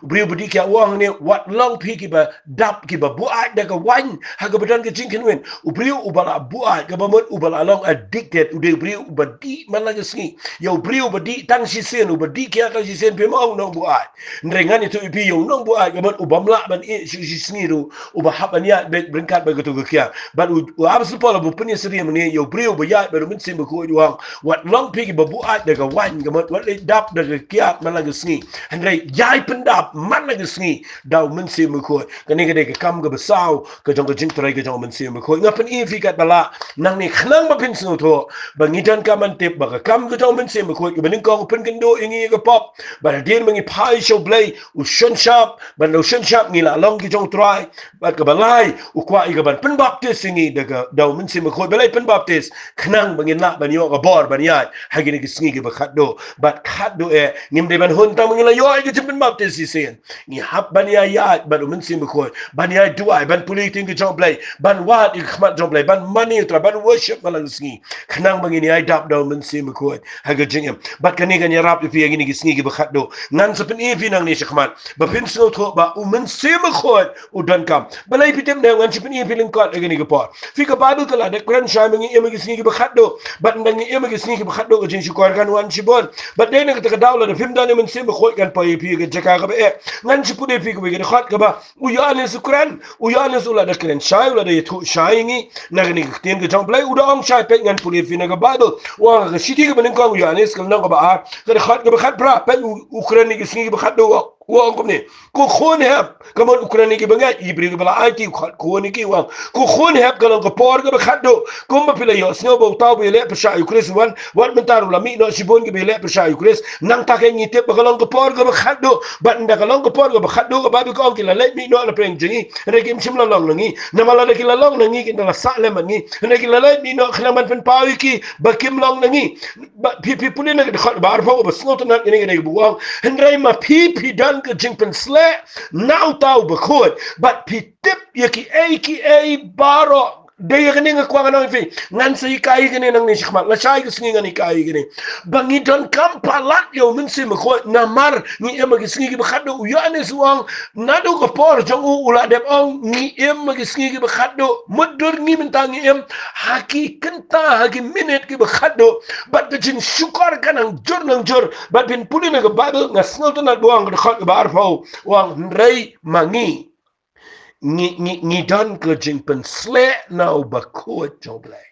U briew ba dih kiad u ong hangne, wat long phi kiba dap, kiba buaid da ka waiñ ha kaba don ka jingkhynwin. U briew uba la buaid, kaba mut uba la long addicted, u dei u briew uba dih man la ka sngi. Ïa u briew uba dih tang shisien, uba dih kiad tang shisien, phim ong nongbuaid. Hynrei ngan ïathuh ïa phi, ïa u nongbuaid, ka mut u bym lah ban ïeh shuh shisngi ruh, uba hap ban ïaid beit ryngkat bad kato ka kiad. Bad u, u Apostol Paul u pynïasyriem hangne ïa u briew uba ïaid bad u Mynsiem Bakhuid, u ong, wat long phi kiba buaid da ka waiñ, ka mut wat leit dap da ka kiad man la ka sngi, hynrei ïai pyndap man la ka sngi da u Mynsiem Bakhuid. Kane ka dei ka kam kaba saw ka jong ka jingtrei ka jong u Mynsiem Bakhuid. Nga pyni ïa phi katba lah nangne khnang ba phin sngewthuh ba ngi donkam ban tip ba ka kam ka jong u Mynsiem Bakhuid kaba nyngkong u pynkynduh ïa ngi ïa ka pop, bad hadien ba ngi phai sha U Blei, u shon shap, bad u shon shap, ngi la long ki jong U Trai. Bad kaba lai, u kwah ïa ka ban pynbaptis ïa ngi da ka, da u Mynsiem Bakhuid. Balei pynbaptis? Khnang ba ngin lah ban ïoh ka bor ban ïaid ha kine ki sngi kiba khatduh. Bad khatduh eh, ngim dei ban hun tang ba ngi la ïoh ïa ka jingpynbaptis shisien. Ngi hap ban ïai ïaid bad u Mynsiem Bakhuid, ban ïai duwai, ban pule ïa ka ktien ka jong U Blei, ban wad ïa ka khmat jong U Blei, ban mane ïa U Trai, ban worship man la ka sngi, khnang ba ngin ïai dap da u Mynsiem Bakhuid ha ka jingim. Bad kane kan ïarap ïa phi ha kine ki sngi kiba khatduh. Ngan sa pyni ïa phi nangne shakhmat ba phin sngewthuh ba u Mynsiem Bakhuid u donkam. Balei phi tip ne? Ngan sa pyni ïa phi lyngkot ha kane ka por. Phi, ka Baibl ka la dep kren shai ba ngi im ha ki sngi kiba khatduh. Bad ynda ngi im ha ki sngi kiba khatduh, ka jingshukor kan wan shibun. Bad dei na kata ka daw, lada phim don ïa u Mynsiem Bakhuid, kan poi ïa phi ha ka jaka kaba eh. Ngan sa pule ïa phi kawei ka dkhot kaba u Ïoannis u kren. U Ïoannis u la da kren shai, u la da ïathuh shai ïa ngi na kane ka ktien ka jong U Blei. U da ong shai, peit, ngan pule ïa phi na ka Baibl. U ong ha ka shithi kaba nyngkong u Ïoannis, ka lynnong kaba ar, ka dkhot kaba khatphra, peit, u, u kren ïa ki sngi kiba khatduh, u ong kumne: Ko khun hep, ka mut u kren ïa ki bangeit, ïa ki briew kiba la aiti, u khot khun ïa ki, u ong: Ko khun hep, ka long ka por kaba khatduh. Kumba phi la ïohsngew ba uta uba ïaleh pyrshah ïa u Khrist u wan, wat mynta ruh la mih noh shibun kiba ïaleh pyrshah ïa u Khrist. Nangta keiñ ngi tip ba ka long ka por kaba khatduh. Bad ynda ka long ka por kaba khatduh, ka Baibl ka ong ki la leit mih noh na pdeng jong ngi, hynrei kim shym la long na ngi. Namar lada ki la long na ngi, kin da la sah lem bad ngi. Hynrei ki la leit mih noh, khnang ban pynpaw ïa ki ba kim long na ngi. Ba, phi, phi pule na ka dkhot ba arphew, ba sngewtynnat ïa kane, kane kaba u ong: Hynrei ma phi, phi don ka jingpynsleh na uta u Bakhuid, bad phi tip ïa kiei kiei baroh Dei ïa kane nga kwah ngan ong ïa phi, ngan sa hikai ïa kane nangne shakhmat, lashai ka sngi ngan hikai ïa kane. Ba ngi donkam palat ïa u Mynsiem Bakhuid, namar ngi im ha ki sngi kiba khatduh. U Ïoannis u ong, naduh ka por jong u u la dep ong, ngi im ha ki sngi kiba khatduh. Mutdur ngi mynta ngi im ha ki kynta, ha ki minit kiba khatduh. Bad ka jingshukor ka nang jur nang jur. Bad phin pule na ka Baibl, nga sngewtynnat ba u ong ka dkhot kaba arphew, u ong, hynrei ma ngi, ngi, ngi, ngi don ka jingpynsleh na u Bakhuid jong U Blei.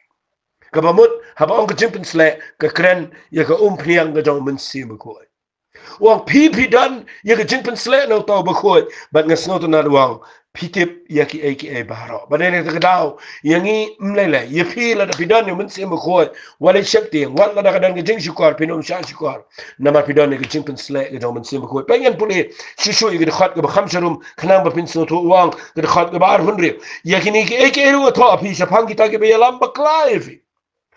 Kaba mut, haba ong ka jingpynsleh, ka kren ïa ka umphniang ka jong u Mynsiem Bakhuid. U ong phi, phi don ïa ka jingpynsleh na uta u Bakhuid, bad nga sngewtynnat u ong, phi tip ïa kiei kiei baroh. Bad dei na kata ka daw, ïa ngi ym lei lei, ïa phi lada phi don ïa u Mynsiem Bakhuid, wat leit sheptieng, wat lada ka don ka jingshukor, phin ym shah shukor. Namar phi don ïa ka jingpynsleh ka jong u Mynsiem Bakhuid. Peit ngan pule shuh shuh ïa ka dkhot kaba kham sharum, khnang ba phin sngewthuh, u ong ka dkhot kaba arphew hynriew. Ïa kine kiei kiei ruh thoh ha phi, shaphang kita kiba ïalam bakla ïa phi.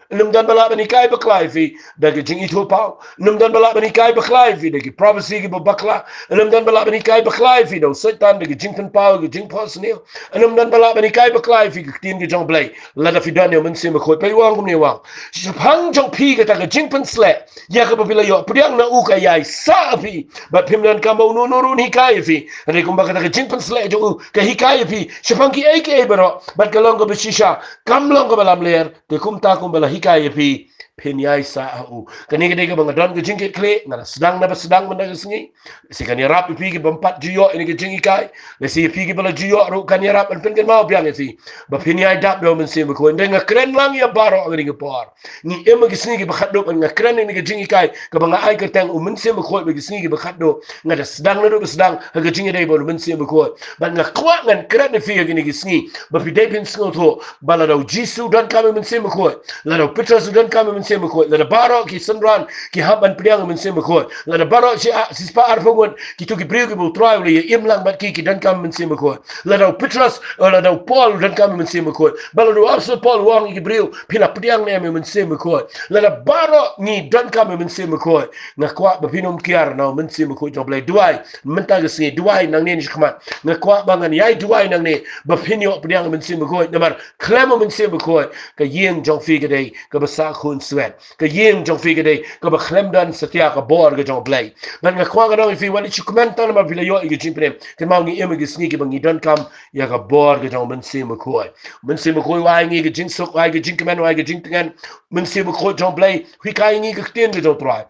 Ym don ba lah ban hikai bakla ïa phi da ka jingithuhpaw. Ym don ba lah ban hikai bakla ïa phi da ki prophecy kiba bakla. Ym don ba lah ban hikai bakla ïa phi da u Soitan da ka jingpynpaw, ka jingphohsniew. Ym don ba lah ban hikai bakla ïa phi ka ktien ka jong U Blei. Lada phi don ïa u Mynsiem Bakhuid, peit u ong kumne, u ong, shaphang jong phi kata ka jingpynsleh, ïa kaba phi la ïoh pdiang na u ka ïai sah ha phi. Bad phim donkam ba uno uno ruh un hikai ïa phi. Hynrei kumba kata ka jingpynsleh jong u ka hikai ïa phi shaphang kiei kiei baroh. Bad ka long kaba shisha, kam long kaba lamler, te kumta kumba la hikai ïa phi, phin ïai sah ha u. Kane ka dei kaba nga don ka jingkitkhlieh, nga la sdang na ba sdang mynta ka sngi. Lehse kan ïarap ïa phi kiba ym pat ju ïoh ïa kane ka jinghikai. Lehse ïa phi kiba la ju ïoh ruh kan ïarap ban pynkynmaw biang ïa phi ba phin ïai dap da u Mynsiem Bakhuid. Hynrei nga kren lang ïa baroh ha kane ka por. Ngi im ha ki sngi kiba khatduh, bad nga kren ïa kane ka jinghikai kaba nga ai kyrteng u Mynsiem Bakhuid ba ki sngi kiba khatduh. Nga da sdang naduh ba sdang ha ka jingïadei bad u Mynsiem Bakhuid. Bad nga kwah ngan kren ïa phi ha kine ki sngi ba phi dei phin sngewthuh ba lada u Jisu u donkam ïa u Mynsiem Bakhuid, lada u Petros u donkam ïa u Mynsiem Bakhuid, lada baroh ki synran ki hap ban pdiang ïa u Mynsiem Bakhuid, lada baroh shi a-, shispah arphew ngut kito ki briew kiba u Trai u la ïa im lang bad ki, ki donkam ïa u Mynsiem Bakhuid. Lada u Petros, eh, lada u Paul u donkam ïa u Mynsiem Bakhuid. Ba lada u Apostol Paul u ong ïa ki briew, phi la pdiang ne em ïa u Mynsiem Bakhuid. Lada baroh ngi donkam ïa u Mynsiem Bakhuid, nga kwah ba phin ym kiar na u Mynsiem Bakhuid jong U Blei. Duwai mynta ka sngi, duwai nangne ne shakhmat. Nga kwah ba ngan ïai duwai nangne ba phin ïoh pdiang ïa u Mynsiem Bakhuid. Namar khlem u Mynsiem Bakhuid, ka ïing jong phi ka dei kaba sah khun swet. Ka ïing jong phi ka dei kaba khlem don satia ka bor ka jong U Blei. Bad nga kwah ngan ong ïa phi, wat leit shu kmen tang namar phi la ïoh ïa ka jingpynim. Kynmaw, ngi im ha ki sngi kiba ngi donkam ïa ka bor ka jong u Mynsiem Bakhuid. U Mynsiem Bakhuid u ai ngi ka jingsuk, u ai ka jingkmen, u ai ka jingtngen. U Mynsiem Bakhuid jong U Blei u hikai ngi ka ktien ka jong U Trai.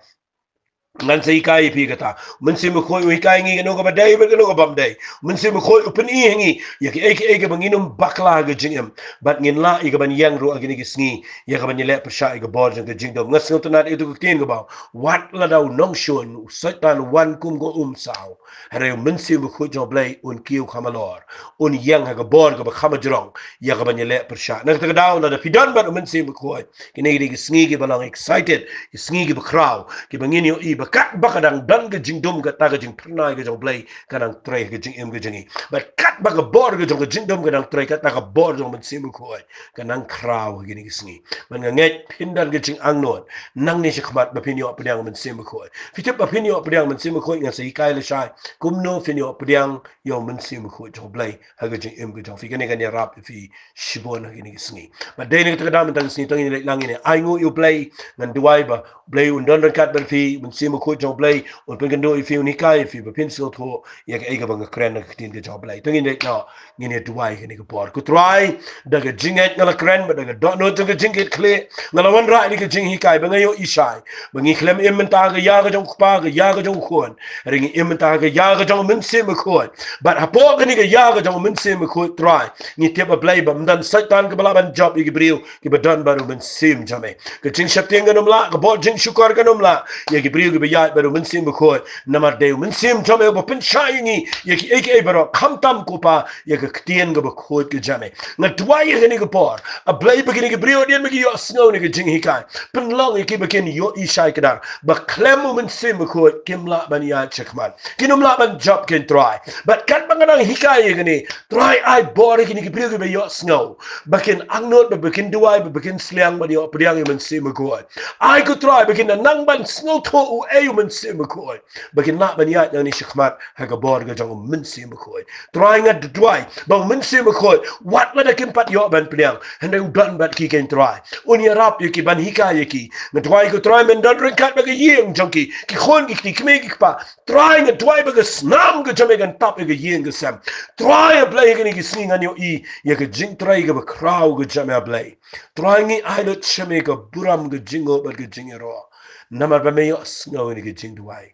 Ngan sa hikai ïa phi kata. U Mynsiem Bakhuid u hikai ngi kano kaba dei bad kano kaba ym dei. U Mynsiem Bakhuid u pyni ha ngi ïa kiei kiei kaba ngin ym bakla ha ka jingim. Bad ngin lah ïa kaban ïeng ruh ha kine ki sngi ïa kaban ïaleh pyrshah ïa ka bor jong ka jingdum. Nga sngewtynnat ïa uto ka ktien kaba ong, wat lada u nongshun, u Soitan, u wan kum ka umsaw, hynrei u Mynsiem Bakhuid jong U Blei un kiew kham halor, un ïeng ha ka bor kaba kham hajrong ïa kaban ïaleh pyrshah. Na kata ka daw, lada phi don bad u Mynsiem Bakhuid, kine ki dei ki sngi kiba long excited, ki sngi kiba khraw, kiba ngin ïohi ba katba ka dang don ka jingdum, kata ka jingphyrnai ka jong U Blei ka dang trei ha ka jingim ka jong ngi. Bad katba ka bor ka jong ka jingdum ka dang trei, kata ka bor jong u Mynsiem Bakhuid ka nang khraw ha kine ki sngi. Bad nga ngeit phin don ka jingangnud nangne shakhmat ba phin ïoh pdiang u Mynsiem Bakhuid. Phi tip, ba phin ïoh pdiang u Mynsiem Bakhuid, ngan sa hikai lashai kumno phin ïoh pdiang ïa u Mynsiem Bakhuid jong U Blei ha ka jingim ka jong phi. Kane kan ïarap ïa phi shibun ha kine ki sngi. Bad dei na kata ka daw mynta ka sngi, to ngin leit lang, ngin ainguh ïa U Blei. Ngan duwai ba U Blei un don ryngkat bad phi, u Mynsiem Bakhuid jong U Blei un pynkynduh ïa phi, un hikai ïa phi ba phin sngewthuh ïa kaei kaba nga kren na ka ktien ka jong U Blei. To ngin leit noh, ngin ïa duwai kane ka por. Ko Trai, da ka jingngeit nga la kren, bad da ka dohnud jong ka jingkitkhlieh nga la wanrah ïa ka jinghikai ba nga ïohi shai ba ngi khlem im mynta ha ka ïa ka jong u Kpa, ka ïa ka jong u Khun, hynrei ngi im mynta ha ka ïa ka jong u Mynsiem Bakhuid. Bad hapoh kane ka ïa ka jong u Mynsiem Bakhuid, Trai, ngi tip, A Blei, ba ym don Soitan kaba lah ban jop ïa ki briew kiba don bad u Mynsiem jong me. Ka jingsheptieng kan ym lah, ka bor jingshukor kan ym lah ïa ki briew kiba ïaid bad u Mynsiem Bakhuid. Namar dei u Mynsiem jong me uba pynshai ïa ngi ïa kiei kiei baroh, khamtam, ko Pa, ïa ka ktien kaba khuid ka jong me. Nga duwai ïa kane ka por, A Blei, ba kine ki briew hadien ba ki ïohsngew ïa kane ka jinghikai, pynlong ïa ki ba kin ïohi shai kdar ba khlem u Mynsiem Bakhuid kim lah ban ïaid shakhmat, kin ym lah ban jop, ko Trai. Bad katba nga dang hikai ïa kane, Trai, ai bor ïa kine ki briew kiba ïohsngew ba kin angnud, ba, ba kin duwai, ba, ba kin sliang ban ïoh pdiang ïa u Mynsiem Bakhuid. Ai, ko Trai, ba kin nang ban sngewthuh u ei u Mynsiem Bakhuid, ba kin lah ban ïaid nangne shakhmat ha ka bor ka jong u Mynsiem Bakhuid. Trai nga duwai ba u Mynsiem Bakhuid, wat lada kim pat ïoh ban pdiang, hynrei u don bad ki, kein Trai, un ïarap ïa ki, ban hikai ïa ki. Nga duwai ko Trai men don ryngkat bad ka ïing jong ki, ki khun, ki kti, ki kmie, ki kpa. Trai nga duwai ba ka snam ka jong me kan tap ïa ka ïing ka sem. Trai A Blei, ha kine ki sngi ngan ïohi ïa ka jingtrei kaba khraw ka jong me A Blei. Trai ngi ai lut sha me ka burom, ka jingnguh bad ka jingïaroh, namar ba me ïohsngew ïa kane ka jingduwai.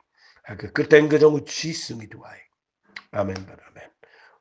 Ha ka kyrteng ka jong u Jisu ngi duwai. Amen bad amen.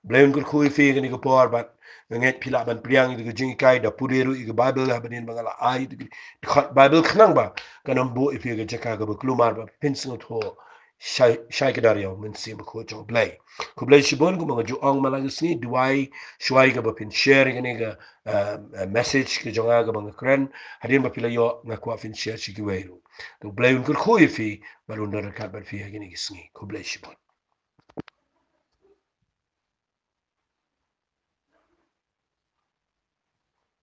Blei un kyrkhu ïa phi ha kane ka por bad nga ngeit phi lah ban pdiang ïa ka jinghikai, da pule ruh ïa ka Baibl ha ba dien ba nga la ai ïa ka dkhot Baibl, khnang ba kan ym buh ïa phi ha ka jaka kaba kulmar, ba phin sngewthuh shai, shai kdar ïa u Mynsiem Bakhuid jong U Blei. Khublei shibun, kumba nga ju ong man la ka sngi, duwai shuwa kaba phin share ïa kane ka, eh, eh, message ka jong nga kaba nga kren. Hadien ba phi la ïoh, nga kwah phin share sha kiwei ruh. To U Blei un kyrkhu ïa phi bad un don ryngkat bad phi ha kine ki sngi. Khublei shibun.